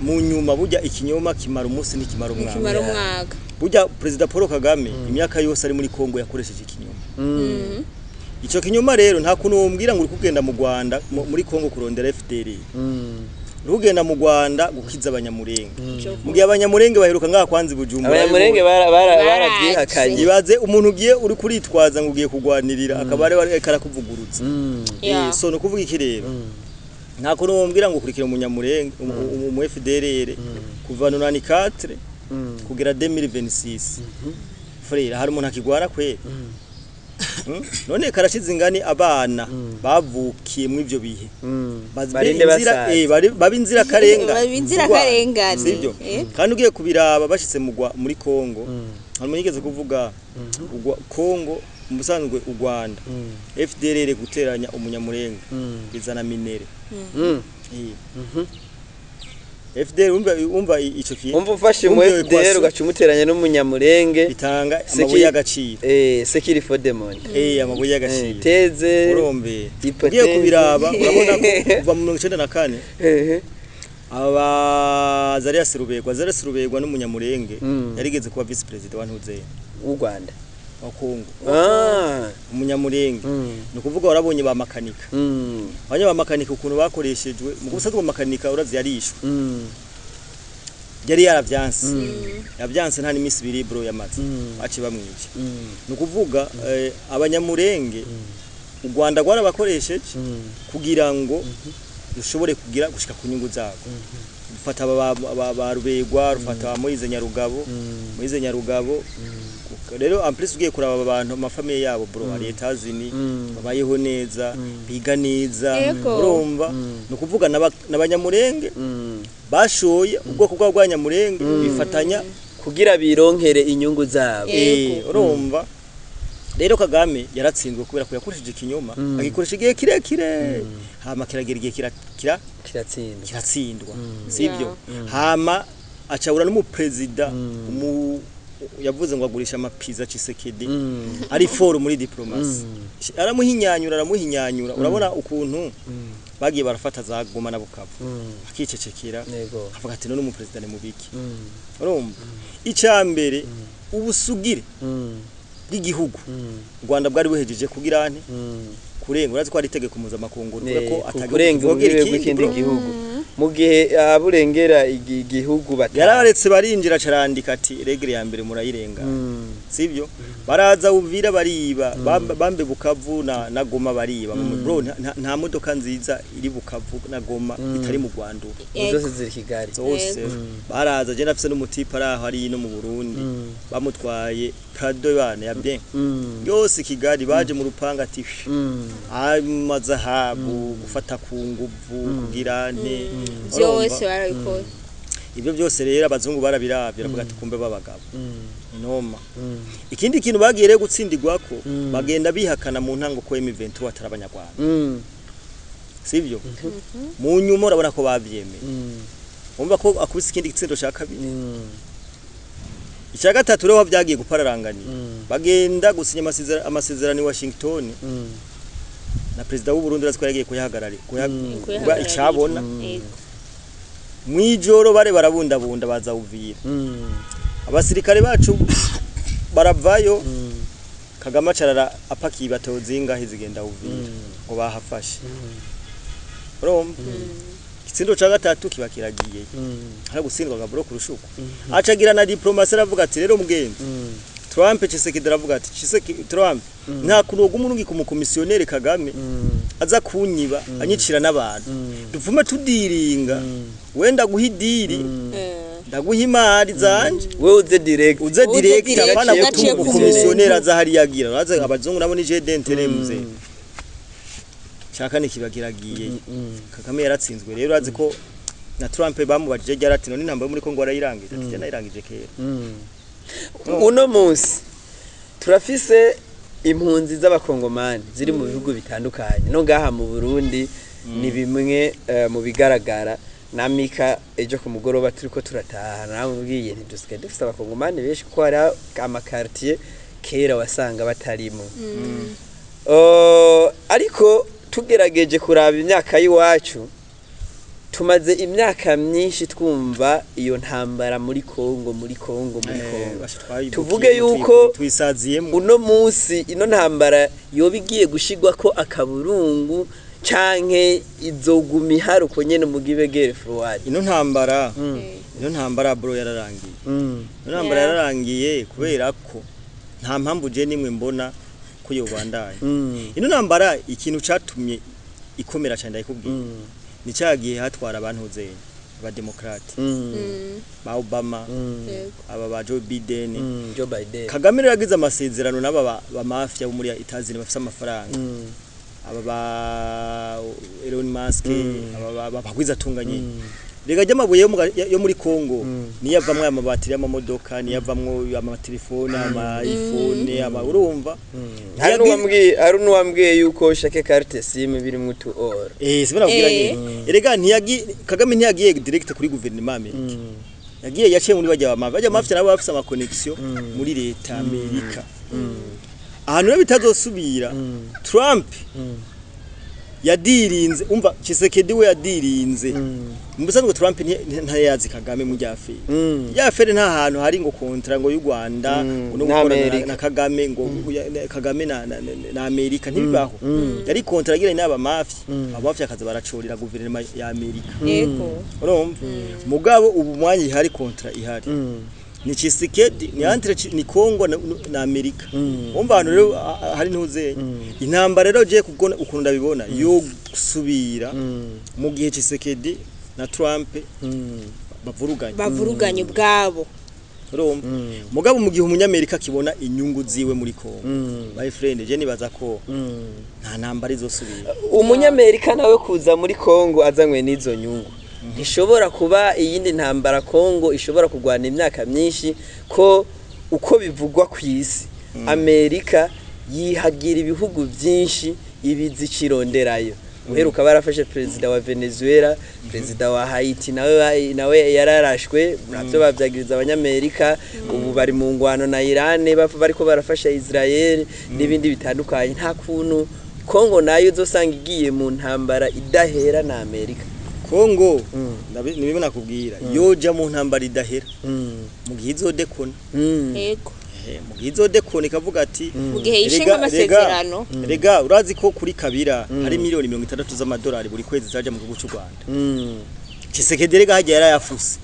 mu nyuma burya ikinyoma kimara umunsi ntikimara umwaka. Kimara umwaka. Burya Perezida Paul Kagame imyaka yose ari muri Kongo yakoresheje ikinyoma. Ico kinyoma rero nta kuntu wombwira ngo uri kugenda mu Rwanda muri Kongo kurondera FDL, uri kugenda mu Rwanda gukiza Abanyamurenge, mu gihe Abanyamurenge baheruka ngaha kwanza i Bujumbura. Abanyamurenge Baraje. barabyihakanye. Ibaze umuntu ugiye uri kuritwaza ngo ugiye kugwanirira, akaba ari ariko arakuvugurutsa. So no kuvuga iki rero, Nta kuntu wombwira ngo ukurikira umunyamurenge, umu FDLR kuva 94 kugera 2026, frère, hari umuntu akigwara kweri? None karashize ingani abana bavukiye mu ivyo bihe Barinde basaza. Baba inzirakarengane. Baba inzirakarengane. Sibyo? Kandi ugiye kubiraba bashitse muri Kongo, hari umuntu yigeze kuvuga Kongo mu busanzwe u Rwanda FDLR guteranya umunyamurenge bizana minerais. FDL umva ico kintu. Umva, ufashe mu Umva iyo FDL equation. ugaca umuteranya n'umunyamurenge, bitanga amabuye y'agaciro. Sekiri for the monde. Amabuye y'agaciro. Teze urombe hypothèse. Ugiye kubiraba urabona ko kuva mu 94 aba Azarias Ruberwa n'umunyamurenge, yarigeze kuba vice president wa Ntuzeye w'u Rwanda wa Kongo, ah umunyamurenge. Ni ukuvuga warabonye ba makanika, abanye ba makanika ukuntu bakoreshejwe mu busanzwe. Makanika urazi yarishwe, yari yaravyanse, yavyanse nta n'imisi ibiri bro yamaze, baciye bamwica. Ni ukuvuga abanyamurenge u Rwanda rwarabakoresheje kugira ngo rushobore kugira gushika ku nyungu zabo. Rufata ba Ruberwa, rufata ba Moise Nyarugabo. Moise Nyarugabo rero, en plus ugiye kuraba aba bantu, amafamiye yabo bro ari Etazini, babayeho neza, biga neza. Urumva, ni ukuvuga n'abanyamurenge bashoye ubwoko bwabo bw'abanyamurenge bifatanya kugira bironkere inyungu zabo. Urumva rero Kagame yaratsinzwe kubera ko yakoresheje ikinyoma, agikoresha igihe kirekire, hama kiragera igihe kira kiratsinda. Kiratsindwa, sibyo? Hama acabura n'umuperezida yavuze ngo agurisha amapiza Tshisekedi, ari fort muri diplomatie, aramuhinyanyura, aramuhinyanyura. Urabona ukuntu bagiye barafata za Goma na Bukavu, akicecekera, avuga ati none umuperezida ni mubiki? Urumva, icya mbere ubusugire bw'igihugu u Rwanda bwari buhejeje kugira nte kurenga. Urazi ko ari itegeko mpuzamakungu rivuga ko atagihugu kurenga kivogera urubibe ikindi, rw'ikindi bro. gihugu mu gihe aburengera igihugu Yarabaretse barinjira, carandika ati règle ya mbere murayirenga, sibyo? Baraza Uvira bariba, bambe Bukavu na Goma bariba. Bro, nta modoka nziza iri Bukavu na Goma itari mu Rwanda ubu. Zose ziri Kigali. Zose baraza. Je ndafise n'umutipe ari aho, ari no mu Burundi, bamutwaye Prado bana ya bien yose Kigali, baje mu rupanga ati amazahabu, gufata ku nguvu, kugira nte. Byose Urumva? barabikora. Ibyo byose rero abazungu barabiravye, baravuga ati kumbe babagabo inoma. Ikindi kintu bagiye rero gutsindirwako, bagenda bihakana mu ntango ko M23 atari abanyarwanda, sibyo? Mu nyuma urabona ko bavyemeye. Umva ko akubise ikindi gitsindo cya kabiri. Icya gatatu rero byagiye gupararanganira, bagenda gusinya amasezerano i Washington na perezida w'u Burundi, urazi ko yagiye kuyahagararira, kuba Kuyahagararira. icabona. Mwijoro bare barabundabunda baza Uvira, abasirikare bacu baravayo. Kagame acarara apakiye bato zingahe zigenda Uvira ngo bahafashe. Urumva, igitsindo ca gatatu kiba kiragiye, hari gutsindwa gaburo kurushuko. Acagira na diplomatie, aravuga ati rero mugenzi Trump, Tshisekedi aravuga ati Tshisekedi, Trump, nta kuntu woguma urungika umukomisiyoneri Kagame aza kunyiba, anyicira n'abantu. Dupfume tudiringa, wenda guha i deal, ndaguha imari zanje, wewe uze direct. Uze Uze direct, direct, apana udaciye gutuma ku umukomisiyoneri aza hariya agira. Uraza abazungu nabo ni jeu d'intérêt mzee. Caka kiba kiragiye. Kagame yaratsinzwe rero. Urazi ko na Trump bamubajije ryari, ati none intambara yo muri Kongo warayirangije? Ati nayirangije kera. Uno munsi turafise impunzi z'abakongomani ziri mu bihugu bitandukanye, no ngaha mu Burundi ni bimwe mu bigaragara. Na Mika ejo ku mugoroba turiko turataha namubwiye nti dusigaye dufise abakongomani benshi, kuko hari amakartier kera wasanga batarimo. Ariko tugerageje kuraba imyaka y'iwacu, tumaze imyaka myinshi twumva iyo ntambara muri Kongo, muri Kongo, muri Kongo. Tuvuge yuko twisaziyemo. Uno munsi ino ntambara yoba igiye gushigwa ko akaburungu, canke izoguma ihari uko nyene mu gibegere froid? Ino ntambara bro yararangiye. Ino ntambara yararangiye kubera ko nta mpamvu je nimwe mbona ko yobandanya. Ino ntambara ikintu catumye ikomera cyane, ndayikubwiye. Ni cya gihe hatwara abantu zenya abademokrate ba Obama, Yego. aba ba Joe Biden. Joe Biden. Kagame rero yagize amasezerano n'aba ba mafia bo muri Etazini bafise amafaranga, aba ba Elon Musk, aba bagwiza atunganye. Rega ry'amabuye yo muri Congo niyo avamwo amabatiri y'amamodoka, niyo avamwo amatelefone, ama iPhone, ama urumva. Hari n'uwambwiye yuko chaque carte SIM birimwo utu or. Eh, sibona kugira nyine. Erega ntiyagi Kagame ntiyagiye direct kuri guverinoma Amerika. Yagiye yaciye muri bajya ba mafia. Bajya mafia nabo bafise ama connection muri leta Amerika. Ahantu rero bitazosubira, Trump yadirinze, umva, Tshisekedi we yadirinze. Mu busanzwe Trump ntayazi Kagame mu affaire. Ya affaire nta hantu hari ngo contrat ngo y'u Rwanda ngo no Na gukorana Amerika. na Kagame ngo Kagame na Amerika ntibibaho. Yari contrat agira n'aba mafia. Aba mafia akaza baracorera guverinoma ya Amerika. Urumva? Mugabo ubu mwanya ihari contrat ihari. Ni Tshisekedi, ni entre ni Congo na Amerika. Umva ahantu rero hari ntuze. Intambara rero je kubwo ukuntu ndabibona yo gusubira mu gihe Tshisekedi na Trump bavuruganye. Bavuruganye ubwabo. Urumva? Mugabo mu gihe umunyamerika akibona inyungu ziwe muri Congo, my friend, je nibaza ko nta ntambara izosubira. Umunyamerika nawe kuza muri Kongo azanywe n'izo nyungu, ntishobora kuba iyindi ntambara Kongo ishobora kurwana imyaka myinshi, ko uko bivugwa ku isi Amerika yihagira ibihugu byinshi ibizi ikironderayo. Uheruka barafashe perezida wa Venezuela, perezida wa Haiti nawe yararashwe, navyo bavyagiriza abanyamerika. Ubu bari mu ngwano na Iran, bariko barafasha Israel n'ibindi bitandukanye. Nta kuntu Kongo nayo uzosanga igiye mu ntambara idahera na Amerika? Kongo ni bimwe nakubwira, yoja mu ntambara idahera mu gihe izodekona. Mu gihe izodekona ikavuga ati Mu gihe yishinga amasezerano. Rega urazi ko kuri Kabira hari miliyoni 60 z'amadolari buri kwezi zaja mu gihugu cy'u Rwanda. Tshisekedi rega hagiye yarayafuse,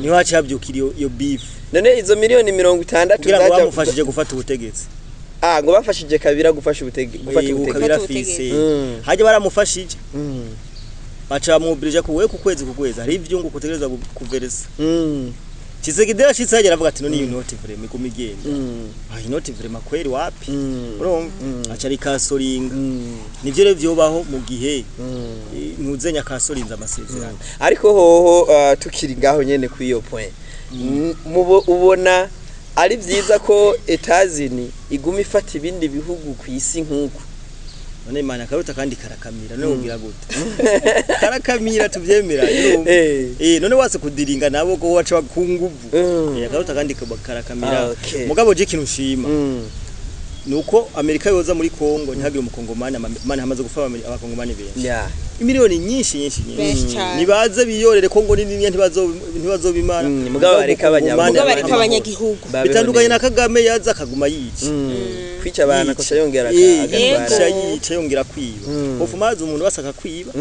niho haciye habyukira iyo beef. None izo miliyoni 60 kugira ngo zaja bamufashije gufata ubutegetsi. Ah, ngo bafashije Kabira gufata ubutegetsi. Kabira Gufata fise ubutegetsi. hajya baramufashije, baca bamwubirije ko we ku kwezi hari ivyungu kutegereza kuveresa. Tshisekedi yashitse hajya aravuga ati none iyi noti vraiment iguma igenda, ah, inoti vraiment kweri wapi. Urumva aca ari kasoringa. Nivyo rero vyobaho mu gihe ntuzenya kasorinza amasezerano. Ariko hoho tukiri ngaho nyene kuri iyo point, ubona ari vyiza ko Etazini iguma ifata ibindi bihugu ku isi nk'uku? None Imana karuta kandi karakamira, none ubwira gute karakamira tuvyemera, urumva? None wase kudiringa nabo ko waca ku nguvu. Akaruta kandi karakamira. Ah, okay. Mugabo je kintu nshima nuko Amerika yoza muri Kongo ntihagire umukongomani mani hamaze gupfa abakongomani benshi, imiliyoni nyinshi nyinshi nyinshi. Benshi cyane. Nibaze biyorere Kongo nini ntibazobimara. Mugabo bareke Mugabo bareka amahoro. abanyagihugu. Babeho Bitandukanye na neza. Kagame yaza akaguma yica. Kwica abantu akoca yongera Yica. agatwara. Yica yongera kwiba. Ufumaza umuntu basaka kwiba,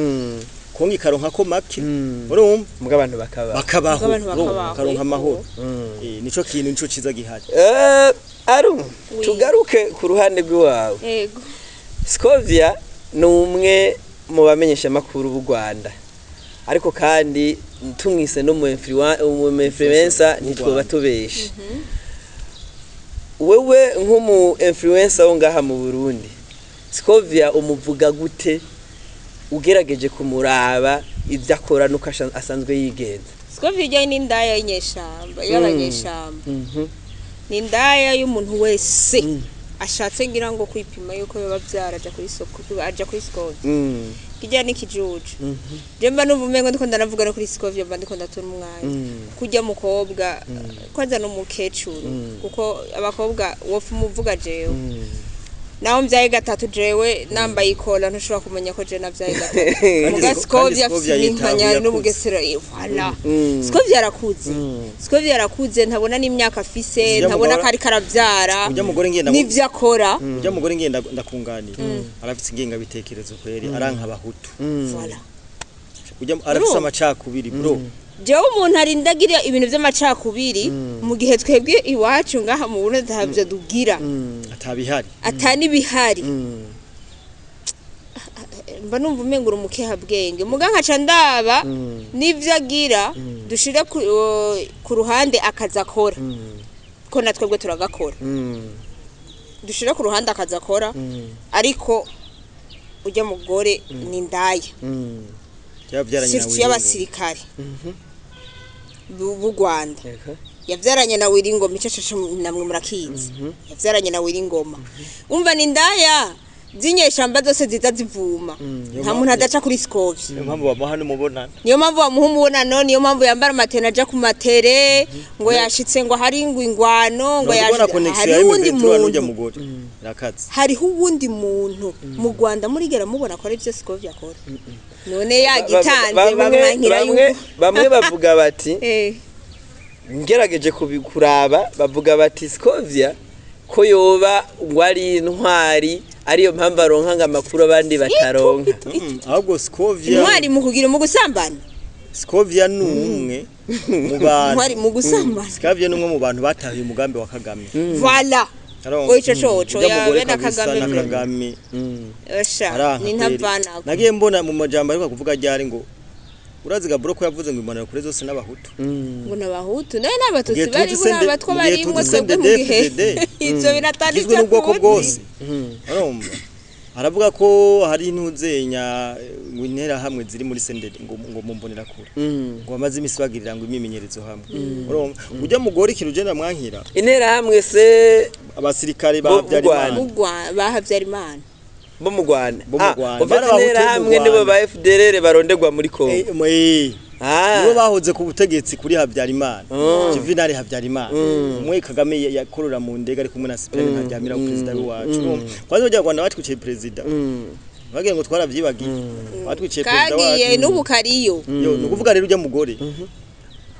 Kongo ikaronka ko make, urumva? Mugabo abantu bakaba Bakabaho. Mugabo abantu urumva, bakabaho, bakaronka yego. amahoro. Nico kintu nico ciza gihari. Aru, Oui. tugaruke ku ruhande rw'iwawe. Yego. Scovia ni umwe mu bamenyeshamakuru b'u Rwanda, ariko kandi tumwise no mu influencer ntitwoba tubeshe. Wewe nk'umu influencer wo ngaha mu Burundi, Scovia umuvuga gute ugerageje kumuraba ibyo akora nuko asanzwe yigenza? Scovia ijyanye n'indaya y'inyeshamba, y'abanyeshamba. Ni indaya y'umuntu wese ashatse ngira ngo kwipima yuko biba byaraja kuri soko, aja kuri Scovia. Kijya n'ikijuju. Je mba numva umengo ndiko ndanavuga no kuri Scovia, mba ndiko ndatora umwanya. Kurya mukobwa kwanza n'umukecuru, kuko abakobwa wofu umuvuga jewe. Naho mbyaye gatatu, jewe nambaye ikola ntushobora kumenya ko je navyaye gatatu. Muga Kandi Scovia Scovia afise yitaho iminkanyari yakuze. n'ubugesera, voilà. Scovia arakuze. Scovia arakuze, ntabona n'imyaka afise, Ujya ntabona mugore- ko ariko aravyara. Ujya mugore ngenda N'ivyo akora. Ujya mugore ngenda ndakunganira, arafise ingengabitekerezo kweri, aranka abahutu. Voilà. Ujya arafise Urumva? amacakubiri bro. Jewe umuntu arindagira ibintu vy'amacakubiri mu gihe twebwe iwacu ngaha mu Burundi atavyo dugira, Atabihari. atanibihari. Mba numva umenga uri umukehabwenge, muga nkaca ndaba n'ivyo agira, dushire ku ruhande akazi akora, ko na twebwe turagakora. Dushire ku ruhande akazi akora, ariko ujya mugore ni ndaya. Yabyaranye na Surtout Willy. y'abasirikare b'u Rwanda. Yavyaranye na Wiringoma, ico coco namwe murakizi. Yavyaranye na Wiringoma. Umva, ni ndaya z'inyeshamba zose ziza zivuma, nta muntu adaca kuri Scovia. Niyo mpamvu bamuha n'umubonano. Niyo mpamvu bamuha umubonano, niyo mpamvu yambara amatene, aja ku matere ngo yashitse, ngo hari ngo ingwano, ngo ubona yashitse connection hari ya uwundi M23 n'ujya muntu. Mugore irakaze. Hariho uwundi muntu mu Rwanda murigera mubona akora ivyo Scovia akora? None yagitanze bamwankira Bamwe yuko bamwe bavuga bati, ngerageje kubikuraba, bavuga bati Scovia ko yoba ngo ari intwari, ariyo mpamvu aronka ngo amakuru abandi bataronka. Ahubwo Scovia Intwari mu kugira, mu gusambana? Scovia ni umwe mu bantu Intwari mu gusambana? Scovia ni umwe mu bantu batahuye umugambi wa Kagame. Voilà. Arumva? Oyo ico coco Ujya ya mugore bene kabisa Kagame na vraiment. Kagame Osha aranka ni kweri. ntavanako. Nagiye mbona mu majambo ariko kuvuga ryari ngo urazi Gaburo ko yavuze ngo impanuro kure zose n'abahutu. Ngo n'abahutu nayo n'abatutsi Mugihe bari tuzi n'abatwa mugihe barimwo tuzi twebwe mu gihe CNDD-FDD, ivyo biratanditse igizwe n'ubwoko bwose. Urumva, aravuga ko hari intuzenya ngo interahamwe ziri muri CNDD, ngo mumbonera kure, ngo bamaze imisi bagirira ngo imyimenyerezo hamwe. Urumva, ujya mugore ikintu ugenda mwankira. Interahamwe se? Abasirikare Bo ba mu Habyarimana. Mu Rwanda ba Habyarimana. Bo mu Rwanda? Bo mu Rwanda. Ufite Bari abahutu bo mu interahamwe nibo Rwanda. ba FDLR baronderwa muri Kongo. Nibo bahoze ku butegetsi kuri Habyarimana, Juvenal Habyarimana, umwe Kagame yakorora mu ndege ari kumwe na Cyprien Ntaryamira, perezida w'iwacu. Kwanza abanyarwanda batwiciye perezida, bagiye ngo twaravyibagiye, batwiciye perezida Kagiye wacu. n'ubu kariyo. Yo, ni ukuvuga rero ujya mugore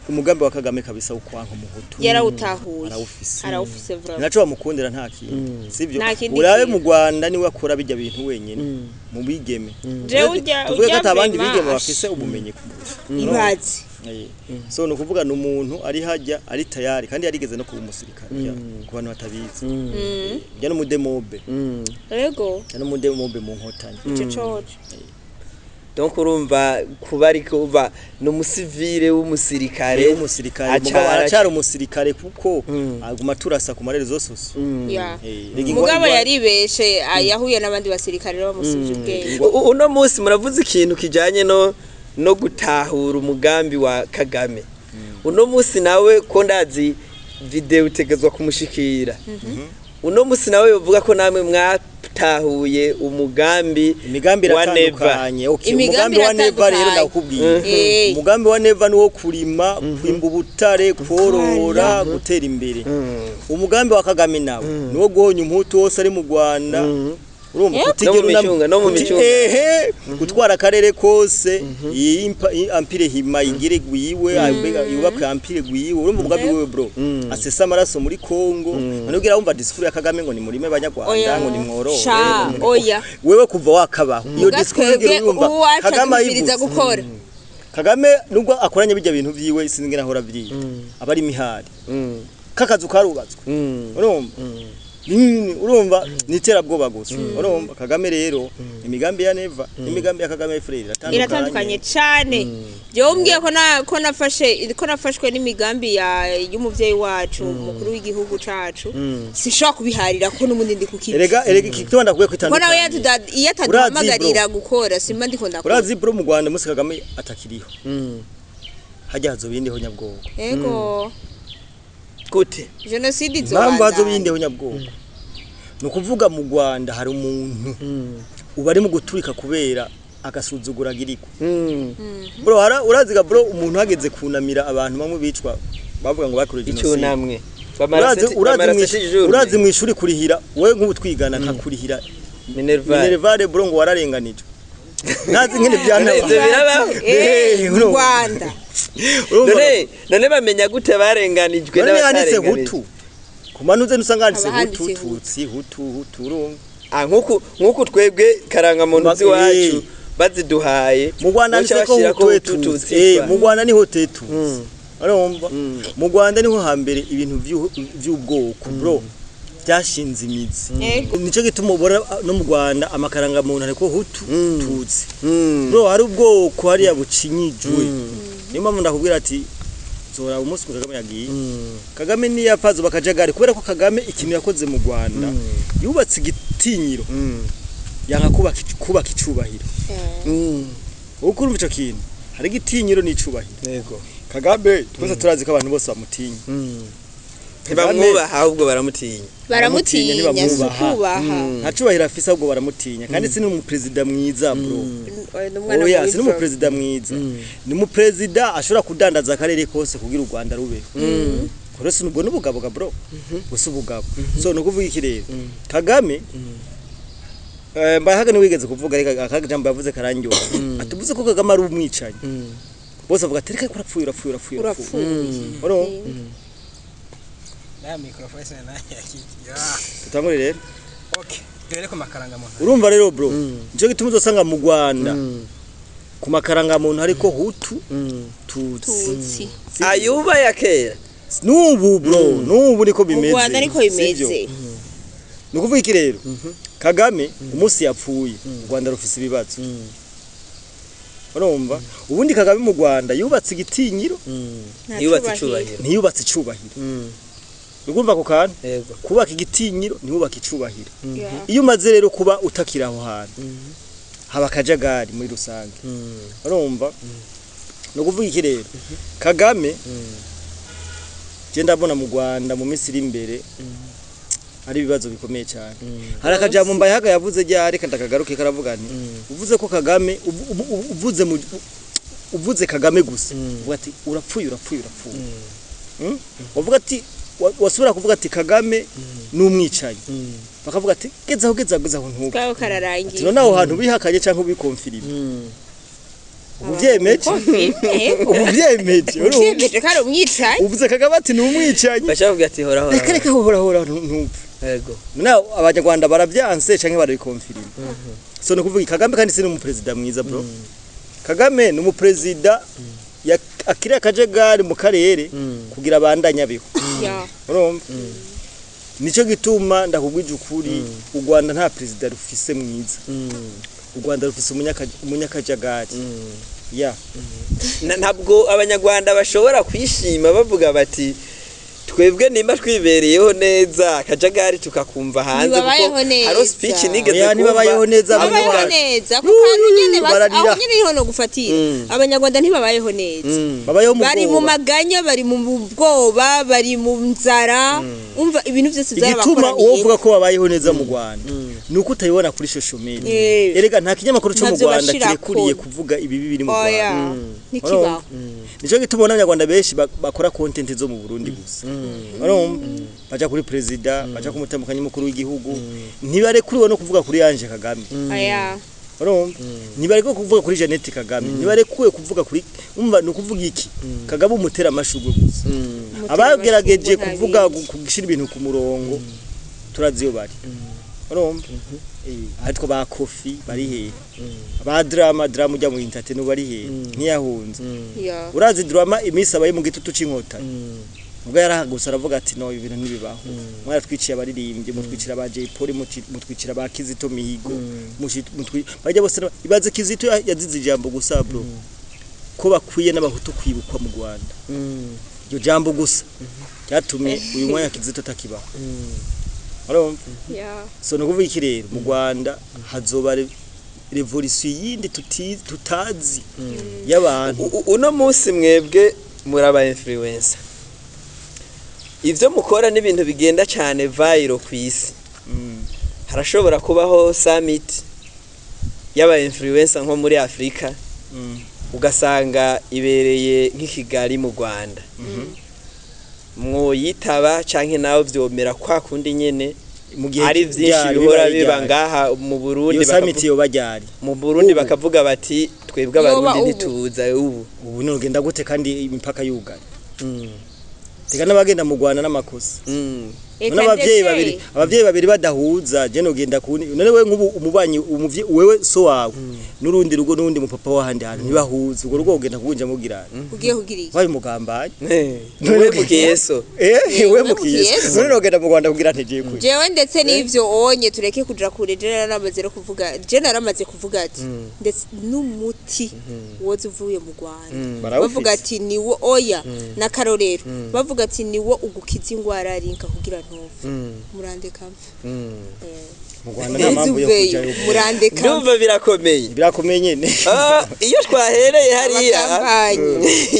umugambi wa Kagame kabisa ukwanka umuhutu Yarawutahuye. Arawufise. Arawufise vraiment. Naco bamukundira nta kindi, sivyo? Nta kindi Urabe kintu. mu Rwanda niwe akora bijya bintu wenyine mu bigeme. Jewe ujya Tuvuge ko ujya atabandi vraiment, bigeme bafise ubumenyi kumurusha. Ibaze. So ni ukuvuga ni umuntu ari hajya ari tayari, kandi yarigeze no kuba umusirikare ku bantu batabizi. Jya n'umudemobe. Ego. Jya n'umudemobe mu nkotanyi. Ico coco. Donc urumva kuba ari kuba ni umusivile w'umusirikare. W'umusirikare, mugabo aracyari umusirikare kuko aguma turasa ku marere zose. Ya. Rega Mugabo yaribeshe, yahuye n'abandi basirikare bamusubije ubwenge. Uno munsi muravuze ikintu kijanye no gutahura umugambi wa Kagame. Uno munsi nawe ko ndazi video utegezwa kumushikira, uno munsi nawe uvuga ko namwe mwatahuye umugambi Imigambi wa Neva. iratandukanye, okay. Imigambi Umugambi wa Neva rero iratandukanye. ndakubwiye, umugambi wa Neva ni uwo kurima, kwimba ubutare, korora, gutera imbere. Umugambi wa Kagame nawe ni uwo guhonya umuhutu wose ari mu Rwanda, urumva? No mu micunga, no mu micunga. Ehe, gutwara akarere kose, iyi empire hima igire gwiwe, yubake empire gwiwe. Urumva umugambi wiwe, bro, asesa amaraso muri Kongo. None ugira wumva discours ya Kagame ngo ni murime Banyarwanda, Oya. ngo ni mworore? Sha, oya. Wewe kuva wakabaho iyo Muga discours ugira twebwe uyumva uwacu Kagame adufiriza ayivutse. gukora. Kagame nubwo akoranye bijya bintu vyiwe, sinzi ngene ahora vyita, aba ari imihari kakazu karubatswe. Urumva, urumva ni iterabwoba gusa. Urumva Kagame rero, imigambi ya Neva n'imigambi ya Kagame frère Iratandukanye cane. Jewe umbwiye ko na ko nafashe ko nafashwe n'imigambi ya y'umuvyeyi wacu, umukuru w'igihugu cacu, sinshobora kubiharira ko n'ubundi ndi kukivi. Erega iki ndakwiye Ko nawe kwitandukanya. iyo ataduhamagarira gukora, simba ndiko ndakora. Urazi bro, mu Rwanda musi Kagame atakiriho, hajya hazoba iyindi nyabwoko. Ego. Gute? Jenoside Impamvu hazoba izobandanya. iyindi nyabwoko, ni ukuvuga mu Rwanda hari umuntu uba ari mu guturika kubera agasuzugura agiriko. Bro, uraziga bro, umuntu hageze kunamira abantu bamwe bicwa bavuga ngo bakorewe jenoside. Icyunamwe. Urazi mu ishuri kurihira, wowe nk'ubu twigana akakurihira Minerval. Minerval, bro, ngo wararenganijwe, ntazi nkene byanabaye. Ivyo birabaho? Urumva. Rwanda. Urumva? None bamenya gute barenganijwe None yanditse n'abatarenganijwe? Hutu ku manuze nusanga handitse Haba Hutu, handitse Hutu. Tutsi, Hutu, Hutu, urumva? Ah, nkuku twebwe karangamuntu z'iwacu baziduhaye, Mu Rwanda boca handitse ko bashirako Hutu, Hutu, Tutsi. Tutsi, twa. Mu Rwanda niho Tetutsi, urumva? Mu Rwanda niho hambere ibintu vy'ubwoko, bro, Byashinze imizi. Yego. Nico gituma ubona no mu Rwanda amakaranga muntu ariko Hutu, Tutsi. Mm. Bro, hari ubwoko hariya bucinyijwe. Niyo mpamvu ndakubwira ati zora umunsi Kagame yagiye. Kagame niyapazo bakajagari, kubera ko Kagame ikintu yakoze mu Rwanda, yubatse igitinyiro, yanka kubaka icubahiro. Uko urumva ico kintu, hari igitinyiro n'icubahiro. Yego. Kagame twese turazi ko abantu bose bamutinya. Ntibamwubaha, ahubwo baramutinya. Baramutinya, si Ntibamwubaha. ukubaha. Nta cubahiro afise, ahubwo baramutinya. Kandi si n'umuperezida mwiza, bro. Oya, ni umwana Oya, mubi si n'umuperezida mwiza. Ni umuperezida ashobora kudandaza akarere kose kugira u Rwanda rubeho. Kore si ubwo n'ubugabo ga, bro, gusa ubugabo. So ni ukuvuga iki rero? Kagame, Mbayahaga niwe wigeze kuvuga, reka akajambo yavuze karandyoha. Atuvuze ko Kagame ari umwicanyi, bose bavuga ati reka, urapfuye, urapfuye, urapfuye, urapfuye. Urapfuye. Urumva? Na microphone nayo. Tutangure rero. Okay, duhere ku makaranga muntu. Urumva rero, bro, nico gituma uzosanga mu Rwanda ku makaranga muntu hariko Hutu, Tutsi. Tutsi. Ayuba ya kera. N'ubu, bro, n'ubu niko Mu bimeze. Rwanda niko Sivyo? bimeze. Ni ukuvuga iki rero? Kagame umunsi yapfuye, u Rwanda rufise ibibazo. Urumva, ubundi Kagame mu Rwanda yubatse igitinyiro. Nta Yubatse cubahiro. icubahiro. Ntiyubatse icubahiro. Urumva ako kantu? Yego. Kubaka igitinyiro, ntiyubake icubahiro. Yeah. Iyo umaze rero kuba utakiri aho hantu, haba akajagari muri rusange. Urumva, ni ukuvuga iki rero? Kagame, je ndabona mu Rwanda mu minsi iri imbere ari ibibazo bikomeye cyane. Hari akajambo Mbayahaga yavuze ryari, reka ndakagaruke, karavuga nti uvuze ko Kagame uvuze mu uvuze Kagame gusa, uvuga ati urapfuye, urapfuye, urapfuye. Wavuga ati wasubira kuvuga ati Kagame ni umwicanyi, bakavuga ati gezaho, gezaho, gezaho, ntuba Twabo kararangiye. none aho hantu bihakanye cyangwa ubikonfirima, ubu byemeje, ubu byemeje, urumva? Ubyemeje ko ari umwicanyi. Uvuze Kagame ati ni umwicanyi, Baca bavuga ati hora hora. reka, reka, hora hora, ntupfe. Yego. Na abanyarwanda barabyanse canke barabikonfirima. So ni ukuvuga Kagame kandi si n'umuperezida mwiza, bro. Kagame ni umuperezida akiri akajagari mu karere kugira abandanye abeho. Yeah. Urumva, nico gituma ndakubwije ukuri, u Rwanda nta perezida rufise mwiza. U Rwanda rufise umunyakajagari ya. Ntabwo abanyarwanda bashobora kwishima bavuga bati twebwe nimba twibereyeho neza, akajagari tukakumva hanze. Ntibabayeho neza. Hariho speech nigeze Oya, ntibabayeho neza, Babayeho Babayeho neza kuko hantu nyene Bararira. aho nyene niho no gufatira. Abanyarwanda ntibabayeho neza. Babayeho mu Bari mu bwoba. maganya, bari mu bwoba, bari mu nzara. Umva, ibintu byose Igituma uwo byarabakoraniye. uvuga ko babayeho neza mu Rwanda ni uko utabibona kuri social media. Erega nta kinyamakuru cyo mu Ntavyo Rwanda bashirako. kirekuriye kuvuga ibibi biri mu Oya, Rwanda. ntikibaho. Nico gituma ubona abanyarwanda benshi bakora content zo mu Burundi gusa. Urumva, baja kuri perezida, baja ku mutambukanyi mukuru w'igihugu, ntibarekuriwe no kuvuga kuri Ange Kagame. Oya. Urumva, ntibarekuwe kuvuga kuri Jeannette Kagame, ntibarekuwe kuvuga kuri, umva, ni ukuvuga iki, Kagame umutera amashurwe gusa. Abagerageje kuvuga, gushyira ibintu ku murongo, turazi iyo bari. Urumva, ariko ba Kofi bari hehe? Ba Drama, Drama ujya mu entertainment, bari hehe? Ntiyahunze? Yeah. Urazi Drama iminsi abaye mu gitutu c'inkotanyi, ubwo yarahagurutse aravuga ati no, ibi bintu ntibibaho, mwaratwiciye abaririmbyi, mutwicira ba Jay Polly, mutwicira ba Kizito Mihigo, bajya bose ibaze Kizito yazize ijambo gusa, bro, ko bakwiye n'abahutu kwibukwa mu Rwanda. Iryo jambo gusa ryatumye uyu mwanya Kizito atakibaho. Urumva? Yeah. So ni ukuvuga iki rero? Mu Rwanda hazoba revolution yindi tutazi y'abantu. Uno munsi mwebwe muri aba influencer, ivyo mukora n'ibintu bigenda cyane viral ku isi. Harashobora kubaho summit y'aba influencer nko muri Afrika, ugasanga ibereye nk'i Kigali mu Rwanda. Mwoyitaba canke nawe vyomera kwa kundi nyene? Mu gihe ari vyinshi ryari, bihora bibaye biba ryari? ngaha mu Burundi. Iyo summit yoba ryari? Mu Burundi Ubu. bakavuga bati twebwe Yoba abarundi ubu. ntituza ubu. Ubu nogenda gute kandi imipaka yugaye? Tega n'abagenda mu Rwanda n'amakosa. None abavyeyi babiri badahuza je nogenda kuni none wewe nk'ubu umubanyi umuvye wewe so wawe n'urundi rugo n'undi mupapa wahandi hantu ntibahuza ubwo rugo ugenda kugunja mugirana ugiye kugira iki wabi mugambanye we mukiye so we mukiye so none nogenda mu Rwanda kugira ntegiye kwe jewe ndetse n'ivyo onye tureke kuja kure je naramaze kuvuga je naramaze kuvuga ati ndetse n'umuti woza uvuye mu Rwanda bavuga ati niwo oya n'akarorero bavuga ati niwo ugukiza ingwara rinka kugira ntuve murandeka mfe mu Rwanda nta mpamvu yo kujayo murandeka ndumva birakomeye nyene iyo twahereye hariya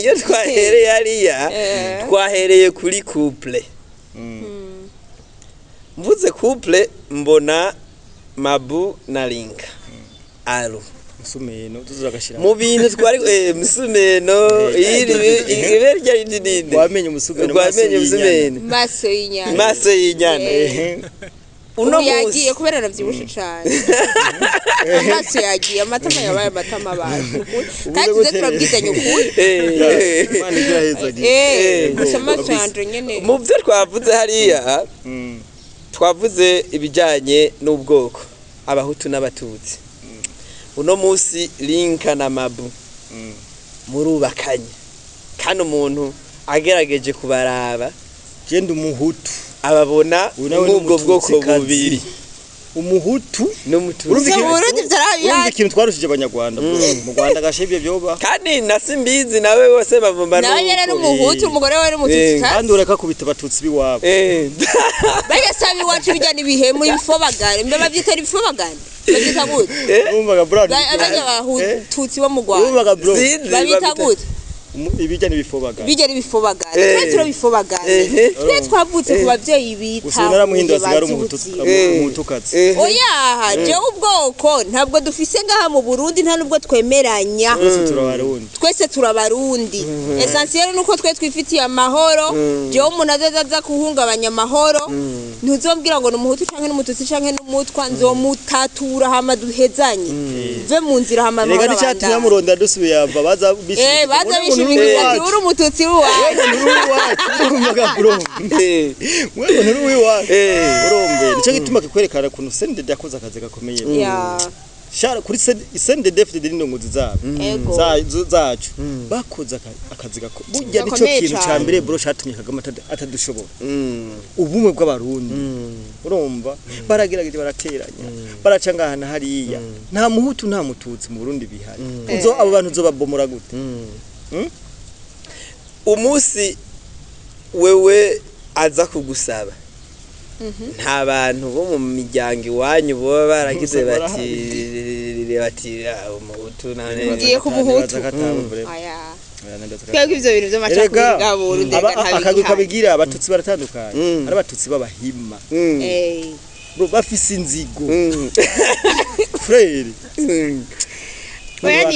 iyo twahereye hariya twahereye kuri couple mvuze couple mbona Mabu na Linka Aru musumeno tuzuragashira mu bintu twari musumeno iri ryari ndinde wamenye umusumeno maso y'inyana uno yagiye kubera navyibushe cyane amaso yagiye amatama yabaye amatama abantu kandi tuze turabwizanya ukuri gusa amaso yanje nyene mu byo twavuze hariya twavuze ibijyanye n'ubwoko abahutu n'abatutsi uno munsi Linka na Mabu murubakanye kandi umuntu agerageje kubaraba genda umuhutu ababona nk'ubwo bwoko bubiri umuhutu n'umututsi urumva ikintu twarushije abanyarwanda mu Rwanda gashebye byoba kandi na Simbizi nawe bose bavumba nawe yari ari umuhutu umugore we ari umututsi kandi ureka kubita abatutsi biwabo bagasaba iwacu bijya n'ibihemu ibifobagane mbe bavyita ibifobagane bavyita gute urumvaga bro abanya abatutsi bo mu Rwanda babita gute ibijya n'ibifobagane bijya n'ibifobagane twe turabifobagane twe twavutse ku bavyeyi bita gusa naramuhinda asigara umuhutukazi oya jewe ubwoko ntabwo dufise ngaha mu Burundi nta nubwo twemeranya twese turabarundi essentiel nuko twe twifitiye amahoro jewe umuntu azaza kuhungabanya amahoro ntuzombwira ngo numuhutu canke n'umututsi canke n'umutwa nzomutatura hama duhezanye ve mu nzira hama amahoro rega n'icyatumye muronda dusubiye yava baza bishimye uri umututsi wacu wewe nturi uwiwacu urumve nicyo gituma kikwerekana ukuntu CNDD yakoze akazi gakomeye shara kuri CNDD-FDD n'indongozi zabo zacu bakoze akazi gakomeye burya nicyo kintu ca mbere bro catumye Kagame atadushobora ubumwe bw'abarundi urumva baragerageje barateranya baraca ngaha na hariya nta muhutu nta mututsi mu Burundi bihari uzo abo bantu uzobabomora gute umunsi wewe aza kugusaba nta bantu bo mu miryango iwanyu boba baragize bati umuhutu ngiye ku muhutu twebwe ivyo bintu vy'amacakubiri bwabo akagwi kabigira abatutsi baratandukanye ari abatutsi b'abahima bafise inzigo frere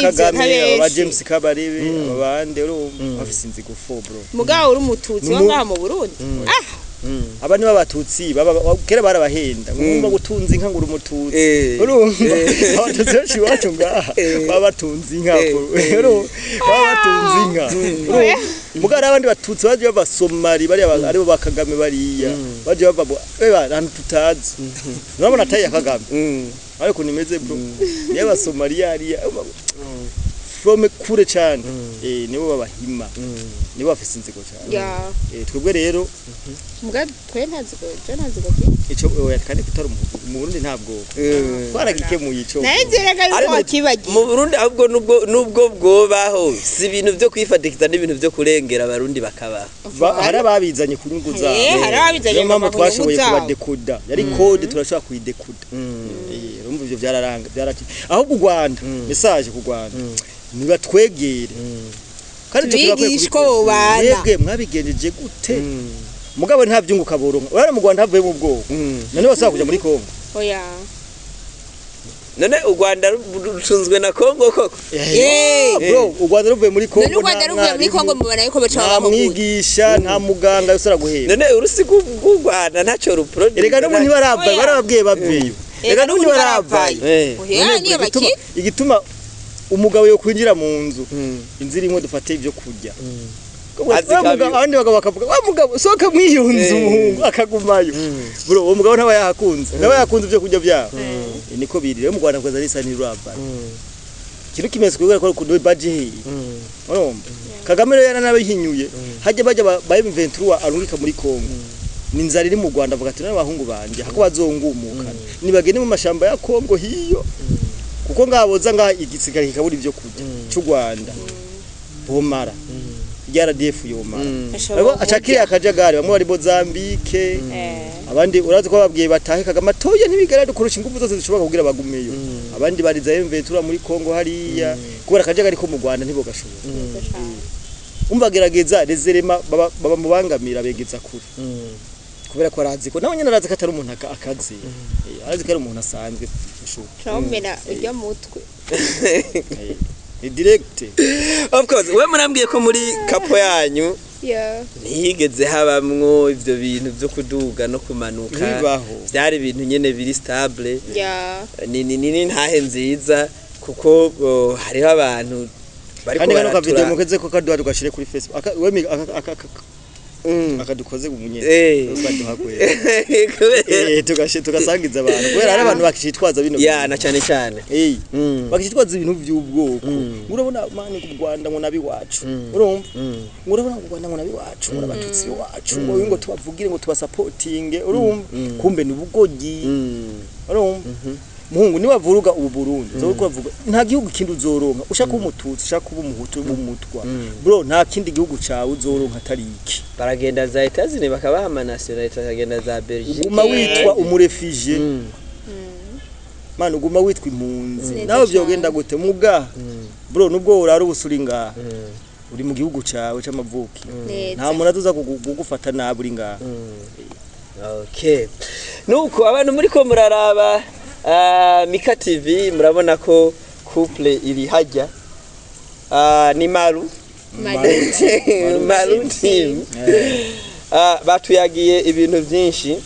Kagame aba James Kabarebe abande urumva bafise inzigo fo bro mugabo uri umututsi wa ngaha mu Burundi aba ni babatutsi baba kera barabahenda ngumva gutunza inka ngura umututsi urumva abatutsi benshi iwacu ngaha baba batunze inka urumva baba batunze inka mugabo hari abandi batutsi baje bava Somali bariya aribo ba Kagame bariya baje bava ahantu tutazi urabona ataye ya Kagame ariko nimeze bro niyo abasomaliya hariya from kure cyane nibo babahima nibo bafise inzigo cyane twebwe rero muga twe ntazigo je ntazigo ico oya kandi kutari mu Burundi ntabwo twaragikemuye ico nayizeraga yuko wakibagiye mu Burundi ahubwo nubwo bwobaho si ibintu byo kwifatikiza n'ibintu byo kurengera abarundi bakabaho hari ababizanye ku nyungu zabo hari ababizanye niyo mpamvu twashoboye kubadekoda yari code turashobora kuyidekoda urumva ivyo byararanga byarati ahubwo u Rwanda message ku Rwanda nibatwegere kandi tubigishwe bana mwebwe mwabigenjeje gute mugabo nta byunguka boronka urara mu Rwanda havuye mu bwoko none basaba kuja muri Kongo oya none u Rwanda rucunzwe na Kongo koko bro u Rwanda ruvuye muri Kongo none u Rwanda ruvuye muri Kongo mubona yuko baca nta mwigisha nta muganga yosora guhemba none urusigo rw'u Rwanda ntaco ruproduce erega n'ubu ntibaravayo barababwiye baveyo erega n'ubu ntibaravayo igituma umugabo yo kwinjira mu nzu inzira imwe dufate ibyo kurya Azi kabiri. Abandi bagabo bakavuga wa mugabo sohoka mw'iyo nzu, umuhungu akagumayo. Bro, uwo mugabo ntaba yahakunze, ntaba yakunze ibyo kurya byabo. Niko biri rero mu Rwanda, kuza risa ntirurabara ikintu kimeze kubera ko kudo baje hehe. Urumva Kagame rero yaranabihinyuye, hajya bajya ba M23 arungika muri Kongo, ni inzara iri mu Rwanda, avuga ati n'abahungu banje hako bazongumukana nibagende mu mashamba ya Kongo hiyo, kuko ngaboza ngaha igisigara kikabura ibyo kurya cy'u Rwanda, bomara RDF yomara. Ashobora Abo acakiriye akajagari, bamwe bari Mozambique, abandi urazi ko babwiye batahe, Kagame atoye ntibigara dukoresha ingufu zose zishoboka kugira bagumeyo, abandi bariza M23 muri Kongo hariya kubera akajagari ko mu Rwanda ntibogashobora. Neza cane. Umva, gerageza rezerema baba mubangamira begeza kure, kubera ko arazi ko nawe nyene arazi ko atari umuntu akaze. Arazi ko ari umuntu asanzwe ushuka. Turawumena urya mutwe. Ni direct. Of course, we murambwiye ko muri couple yanyu ntiyigeze habamwo ivyo bintu vyo kuduga no kumanuka. Ntibibaho. Byari ibintu nyene biri stable. Ni ntahe nziza kuko hariho abantu bariko Kandi kano ka video baratura mukeze ko kaduha tugashire kuri Facebook, aka we akadukoze umunye kaduha kwera. Kubera tugashe tugasangiza abantu, kubera hari abantu bakishitwaza bino ya na cyane cyane. Bakishitwaza ibintu by'ubwoko. Urabona mani ku Rwanda ngo nabi wacu, urumva, urabona ngo Rwanda ngo nabi wacu, ngo abatutsi wacu, ngo tubavugire, ngo tubasapotinge, urumva, kumbe ni ubugogi. Urumva muhungu, nibavuruga ubu Burundi uzoba bavuga nta gihugu kindi uzoronka. Ushaka kuba umututsi, ushaka kuba umuhutu, uba umutwa, bro, nta kindi gihugu cawe uzoronka atari iki. Baragenda za Etats-Unis bakabaha ama nationalité, bakagenda za Belgique. Uguma witwa umu réfugié man, uguma witwa impunzi. Neza Nawe cane. vyogenda gute muga, bro, nubwo urara ubusuri ngaha, uri mu gihugu cawe c'amavukiro. Nta muntu azoza kugufata nabi uri ngaha. Okay. Nuko abantu muri ko muraraba Mika TV, murabona ko couple iri hajya. Ni Maru Maru team. Batuyagiye ibintu byinshi.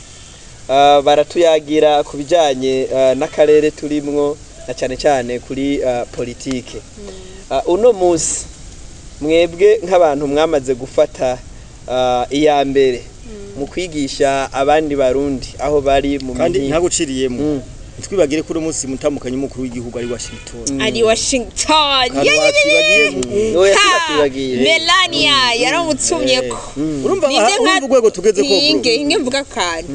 Baratuyagira ku bijyanye n'akarere turimwo na cyane cyane kuri politike. Uno munsi mwebwe nk'abantu mwamaze gufata iya mbere mu kwigisha abandi barundi aho bari mu Kandi mihingo. ntaguciriyemo, ntitwibagire ko uno munsi mutamukanyi mukuru w'igihugu ari Washington. Ari Washington. Kandi wakibagiye Oya, Ha! sinakwibagiye. Melania yaramutumyeko. Urumva Ninde aha, urumva urwego tugeze ko, bro. Inge mvuga akantu,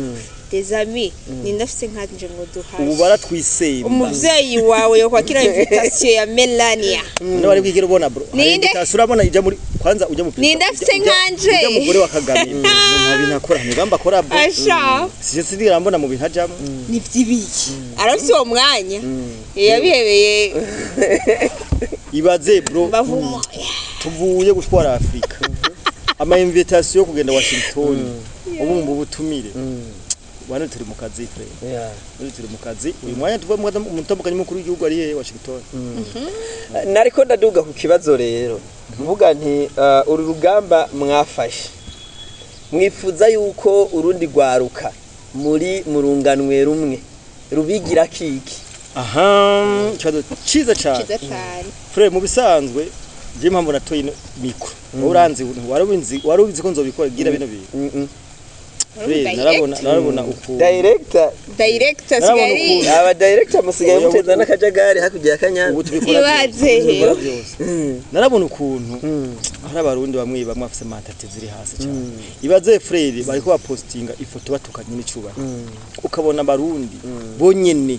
des amis, ninde afise nkanje ngo duhashe? Ubu baratwisemba. Umuvyeyi wawe yokwakira invitation ya Melania? None bari bwigere ubona, bro, hari Ninde? invitation urabona ijya muri kwanza ujya mu perezida, Ninde afise nkanje? ujya mugore wa Kagame, nta bintu akora, migambi akora, bro. Asha. Sije sindigera mbona mu bintu ajamwo. Ni vy'ibiki arafise uwo mwanya yabihebeye? Ibaze, bro, Bavumo. tuvuye gutwara Afrika, ama invitation yo kugenda Washington, ubu mu butumire bano turi mu kazi, frère. None turi mu kazi uyu mwanya tuva mu mutamukanyi mukuru w'igihugu ari hehe? Washington. Nariko ndaduga ku kibazo rero mvuga nti uru rugamba mwafashe, mwifuza yuko urundi rwaruka muri murunganwe rumwe rubigira kiki? Aha, ikibazo ciza cyane. Ciza cane. Frère, mu bisanzwe je impamvu natoye ino micro, wowe uranzi, wari ubizi ko nzobikora gira bino bintu. Frère, narabona ukuntu Director. Director. Narabona Asigaye ukuntu. Aba director musigaye Oya, muteza n'akajagari hakurya ya Kanyana. Ubu tubikora Ibaze. byose, tubikora byose. Narabona ukuntu hari abarundi bamwe bamwe bafise mentalité ziri hasi cyane. Ibaze, frère, bariko bapostinga ifoto batukanye n'icubahiro, ukabona abarundi bonyene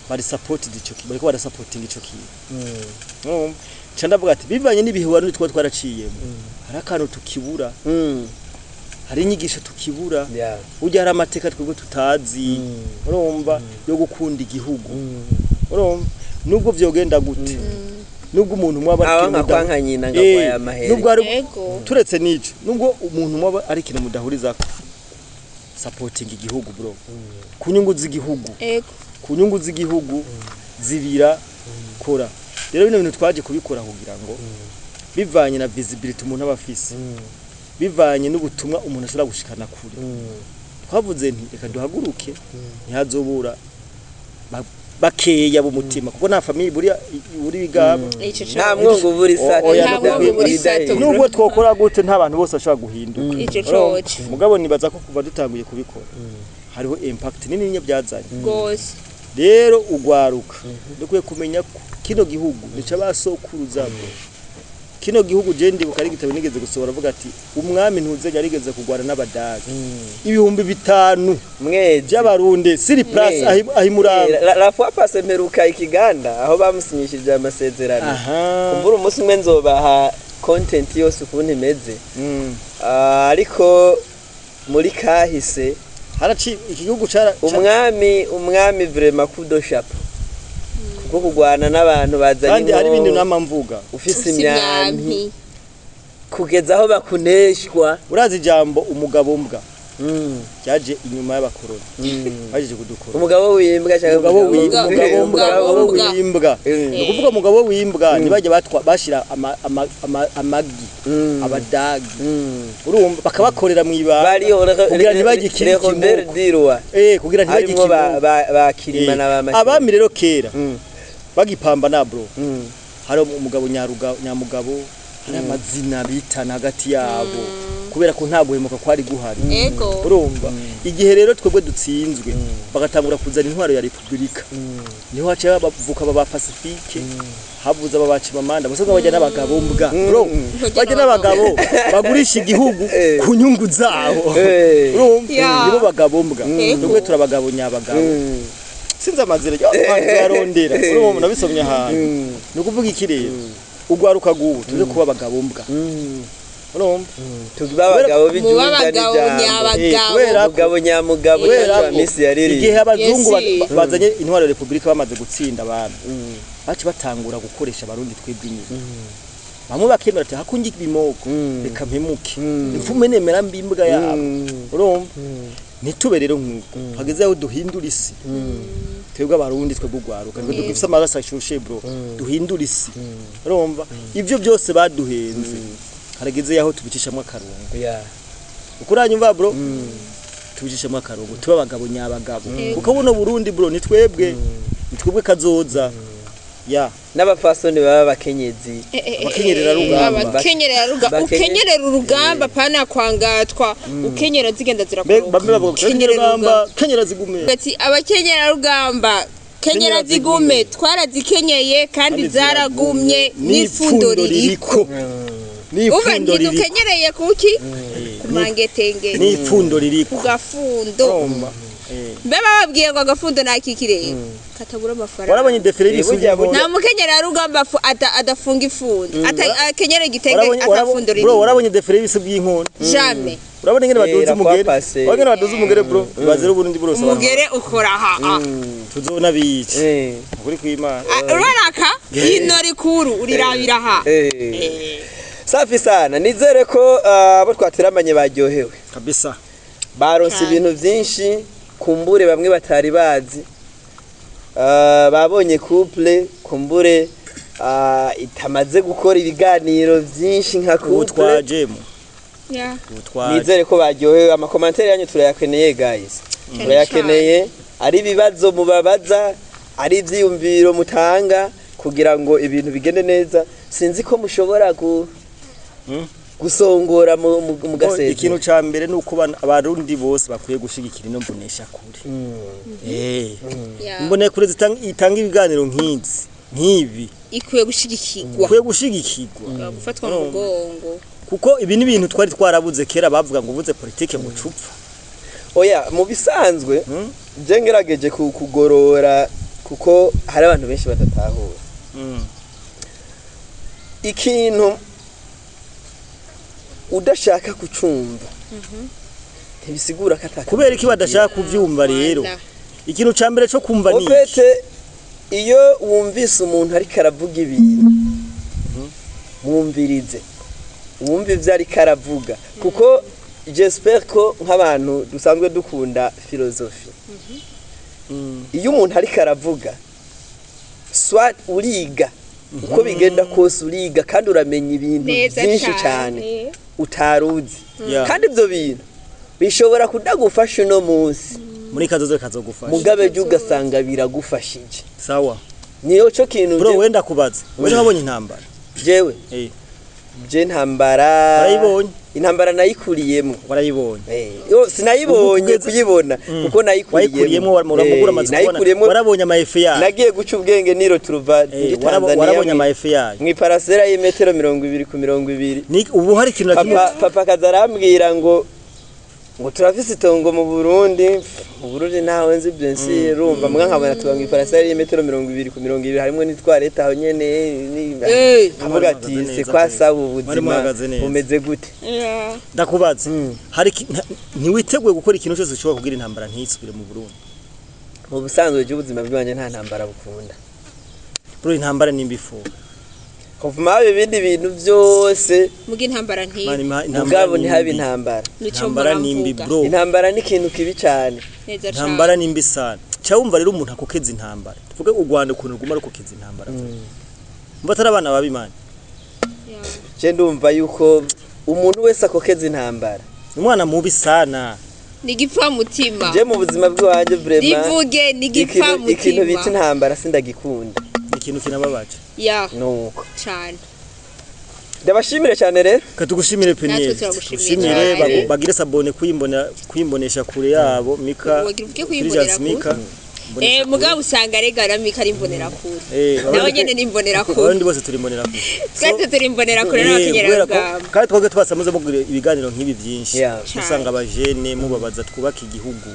bari supported ico kintu, bariko barasapotinga ico kintu. Urumva, nca ndavuga ati bivanye n'ibihe warundi tuba twaraciyemo, hari akantu tukibura, hari inyigisho tukibura. Burya hari amateka twebwe tutazi, urumva, yo gukunda igihugu. Urumva, nubwo vyogenda gute, nubwo umuntu mwaba ari Aho ikintu nka kwa nka nyina ngo agwaye amahere. Nubwo ari Yego. turetse n'ico, nubwo umuntu mwaba ari ikintu mudahurizako, supporting igihugu, bro, ku nyungu z'igihugu. Ku nyungu z'igihugu zibira kora. Rero bino bintu twaje kubikora kugira ngo bivanye na visibility umuntu aba afise, bivanye n'ubutumwa umuntu ashobora gushikana kure, twavuze nti reka duhaguruke, ntihazobura. Bakeya b'umutima, kuko nta famille buri buri bigaba. Ico Nta mwongo ubura isato. Oya, Nta mwongo ubura isato. Nubwo twokora gute, nta bantu bose bashobora guhinduka. Ico coco. Mugabo nibaza ko kuva dutanguye kubikora hariho impact nini niyo byazanye. Gose. Rero ugwaruka dukwiye kumenya ko kino gihugu nica basokuruza bro. Kino gihugu je ndibuka ari igitabo nigeze gusohora, avuga ati umwami ntuze yarigeze kugwana n'abadage 5000 Mwezi by'abarundi sur place ahimuramba. La fois passée mperuka ikiganda aho bamusinyishije amasezerano. Kumbura umunsi umwe nzobaha content yose ukuntu imeze. Ah, ariko muri kahise Haraci iki gihugu cara umwami vraiment coup de chapeau, kuko kugwana n'abantu bazanye Kandi hari ibindi inkoho, nama mvuga. Ufise Ufise imyampi imyampi. Kugeza aho bakuneshwa. Urazi ijambo umugabo mbwa ryaje inyuma y'abakoroni bajeje kudukora. Umugabo w'imbwa cyangwa Umugabo w'imbwa, Umugabo umugabo mbwa. w'imbwa. Ni ukuvuga umugabo w'imbwa ntibajya batwa bashira amagi abadagi, urumva, bakabakorera mu ibanga bariho kugira ntibagikire Les Rebelles ikimoko. du Roi. Kugira ntibagikire Harimo ba ikimoko. ba Kirima na ba Makina. Abami rero kera bagipamba na bro, hari umugabo nyaruga nyamugabo, hari amazina bitana hagati yabo kubera ko nta guhemuka kwari guhari. Urumva, igihe rero twebwe dutsinzwe bagatangura kuzana intwaro ya repubulika, niho haciye bavuka baba pacifique, havuze aba bacimamanda bose bajya n'abagabo mbwa bro, bajya n'abagabo bagurisha igihugu ku nyungu zabo. Urumva, nibo bagabo mbwa. Twebwe turabagabo nyabagabo. Sinzi amazina yarondera, urumva, nabisomye ahantu. Ni ukuvuga iki rero? Ugwaruka gubu tuje kuba abagabo mbwa, urumva? Tuba abagabo Muba b'ijunja abagabo n'ijambo. nyabagabo. Kubera ko- Umugabo nyamugabo Kubera cyacu ko misi yaririye. igihe abazungu bazanye intwaro ya repubulika, bamaze gutsinda abantu, baci batangura gukoresha abarundi twebwe nyine. Bamwe bakemera ati hakungi ibimoko, reka mpemuke, imfume nemera mbi imbwa yabo. Urumva, ntitube rero nk'uko hageze aho duhindura isi. Twebwe abarundi, twebwe ugwaruka, nitwe dufise amaraso ashushe bro, duhindura isi. Urumva, ivyo byose baduhenze, harageze yaho tubicishamo akarongo. Uko uranyumva bro, tubicishamo akarongo, tube abagabo nyabagabo, kuko buno Burundi bro ni twebwe, ni twebwe kazoza ya. N'abapfasoni baba abakenyezi. Abakenyerera rugamba. Abakenyerera rugamba. Ukenyerera urugamba, pana kwangatwa, ukenyera zigenda zirakoroka. Bamwe bavuga kenyera rugamba, kenyera zigume. Ati abakenyera rugamba, kenyera zigume, twarazikenyeye kandi zaragumye n'ifundo ririko. Umva, N'ipfundo ririko. Ntidukenyereye kuki ku mangetenge, N'ipfundo ririko. ku gafundo. Urumva. Mbe bababwiye ngo agafundo nakikirere katabura amafaranga. Warabonye défilé Burya- y'ibisugi? Nta mukenyera rugamba adafunga ifundo, akenyera igitenge atafundo Bro, ririko. warabonye défilé y'ibisugi by'inkona? Jamais. Urabona ingene baduza La umugere? fois passée. Urabona ingene baduza umugere bro? Bazira uburundi bwose abantu. Umugere ukora ha ah. Tuzona bice ukuri kw'Imana. Ah, urabona ino rikuru urirabira ha. Safi sana, nizere ko abo twateramanye baryohewe. Kabisa. Baronse Cyane. ibintu byinshi kumbure bamwe batari bazi. Babonye couple kumbure itamaze gukora ibiganiro byinshi nka Ubu couple. twajemo. Ubu twaje. Nizere ko baryohewe. Ama commentaires yanyu turayakeneye guys, Cyane. turayakeneye, ari ibibazo mubabaza, ari ibyiyumviro mutanga kugira ngo ibintu bigende neza. Sinzi ko mushobora gusongora mu gasezero. Ikintu ca mbere ni uko abarundi bose bakwiye gushigikira ino mbonesha kure. Imbonekure itanga ibiganiro nk'izi nk'ibi Ikwiye gushigikirwa. Ukwiye gushigikirwa. Gufatwa mu mugongo. Kuko ibi ni ibintu twari twarabuze kera. Bavuga ngo ubuze politike ngo cupfa. Oya, mu bisanzwe je ngerageje kugorora kuko hari abantu benshi badatahura ikintu. Udashaka kucumva ntibisigura ko ataka. Kubera iki badashaka kuvyumva rero? Rwanda. Ikintu ca mbere co kumva ni iki? Au fait, iyo wumvise umuntu ariko aravuga ibintu, mwumvirize, wumve ibyo ariko aravuga, kuko j'espère ko nk'abantu dusanzwe dukunda philosophie, iyo umuntu ariko aravuga, soit uriga, uko bigenda kose uriga kandi uramenya ibintu Neza byinshi cyane cyane. utaruzi. Yeah. Kandi ibyo bintu bishobora kudagufasha uno munsi. Muri kazoza kazogufasha. Mugabe byo ugasanga biragufashije. Sawa. Niyo cyo kintu. Bro, wenda kubaza, wewe wabonye intambara? Jewe? Eh. Je ntambara Warayibonye? Intambara nayikuriyemo. Warayibonye? Yo sinayibonye kuyibona kuko nayikuriyemo. Wayikuriyemo, uramugura amaze kubona. Warabonye ama efe yayo. Nagiye guca ubwenge niro turuva ndi Tanzania. Warabonye ama efe yayo. Mu iparasera y'imetero 20 ku 20. Ni ubu hari ikintu na kimwe. Papa kazarambwira ngo turafise itongo mu Burundi, mu Burundi ntawe nzi bien sûr, urumva mwa nkabona tuba mu iparasera y'imetero 20 ku 20 harimo n'itwareta aho nyene. Avuga ati c'est quoi ça, ubuzima bumeze gute? Ndakubaza, hari ntiwiteguye gukora ikintu cyose ushobora kugira intambara ntisubire mu Burundi? Mu busanzwe by'ubuzima bwanje nta ntambara bukunda. Bro, intambara ni mbifu. Kuvuma ibindi bintu byose muga intambara ntibi. Mugabo ntihabe intambara. Intambara ni mbi bro. Intambara ni ikintu kibi cyane. Intambara ni mbi sana. Cyawumva rero umuntu akokeza intambara. Tuvuge u Rwanda ukuntu ruguma rukokeza intambara. Mba atari abana babi man. Je ndumva yuko umuntu wese akokeza intambara umwana mubi sana. Ni gipfa mutima. Je mu buzima bwanje vraiment. Divuge ni gipfa mutima. Ikintu bita intambara sindagikunda. Ikintu kinababaje. Ya. Nuko. Cyane. Ndabashimire cyane rero. Katugushimire Peniel. Tugushimire bagire sabone kwimbonesha kure yabo Mika. Mika. Mugabo usanga regara Mika ari imbonera kure. Nawe nyene ni imbonera kure. Abandi bose turi imbonera kure. Twese turi imbonera kure n'abakenyera rugamba. Kandi twebwe twasamuze mugira ibiganiro nk'ibi byinshi. Usanga abajene mubabaza twubaka igihugu.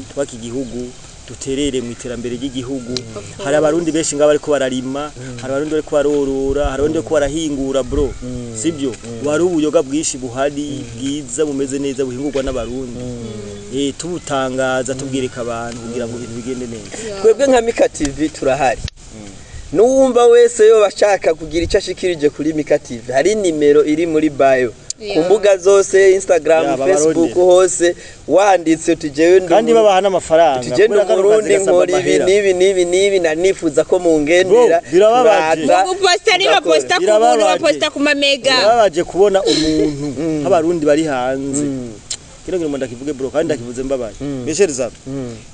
Twubaka igihugu. Duterere mu iterambere ry'igihugu. Hari abarundi benshi ngaba bariko bararima, hari abarundi bariko barorora, hari abarundi bariko barahingura bro. Sibyo? Wari ubuyoga bwinshi buhari bwiza bumeze neza buhingurwa n'abarundi. Tubutangaza tubwireka abantu kugira ngo ibintu bigende neza. Twebwe nka Mika TV turahari. Nuwumva wese yo bashaka kugira icyo ashikirije kuri Mika TV, hari nimero iri muri bio. Ku mbuga zose Instagram, Facebook hose wanditse tujewe ndi kandi babaha n'amafaranga tugende Burundi nkora ibi nibi nibi nibi na nifuza ko mungendera. Birababaje guposta ni baposta ku muntu baposta ku mamega. Birababaje kubona umuntu nk'abarundi bari hanze. Kino ngira ndakivuge bro kandi ndakivuze mbabaye. Michel Zab.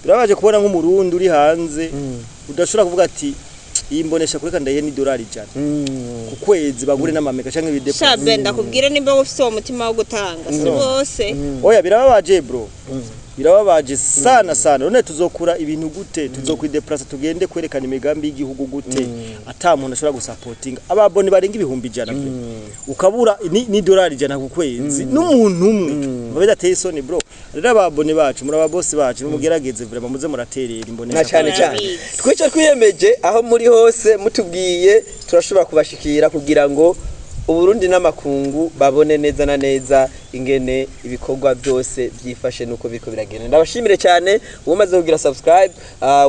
Birababaje kubona nk'umurundi uri hanze udashobora kuvuga ati iyi mbonesha kureka ndayihe ni $100 ku kwezi bagure n'amameka canke ibidepo. Shabe ndakubwira nimba ufite uwo mutima wo gutanga si bose. Oya birababaje bro. Birababaje sana sana. None tuzokura ibintu gute? Tuzokwideplace tugende kwerekana imigambi y'igihugu gute? Ata muntu ashobora gusapotinga ababone barenga 100,000 ukabura ni $100 ku kwezi n'umuntu umwe. Bidateye isoni bro. Rero ababone bacu muri ababosi bacu mugerageze vraiment muze muraterera imbonesha na cyane cyane. Twice twiyemeje aho muri hose mutubwiye turashobora kubashikira kugira ngo Uburundi n'amakungu babone neza na neza ingene ibikorwa byose byifashe nuko biriko biragenda. Ndabashimire cyane wowe umaze kugira subscribe,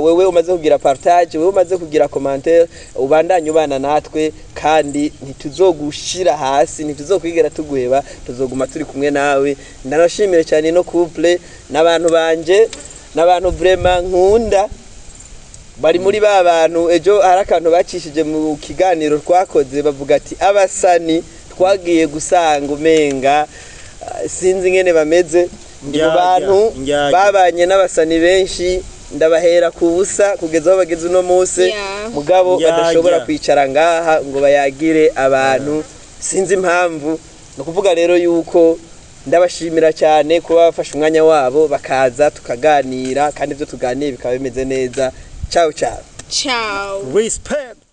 wewe umaze kugira partage, wewe umaze kugira commentaire, ubandanye ubana natwe kandi ntituzogushira hasi, ntituzokwigera tuguheba, tuzoguma turi kumwe nawe. Ndabashimire cyane no couple n'abantu banje n'abantu vraiment nkunda. Bari muri ba bantu ejo hari akantu bacishije mu kiganiro twakoze bavuga ati abasani twagiye gusanga umenga sinzi ngene bameze. Ndi mu bantu babanye n'abasani benshi ndabahera ku busa kugeza aho bageze uno munsi, mugabo badashobora kwicara ngaha ngo bayagire abantu sinzi impamvu. No kuvuga rero yuko ndabashimira cyane kuba bafashe umwanya wabo bakaza tukaganira kandi ibyo tuganiye bikaba bimeze neza. Ciao ciao. Ciao. Respect.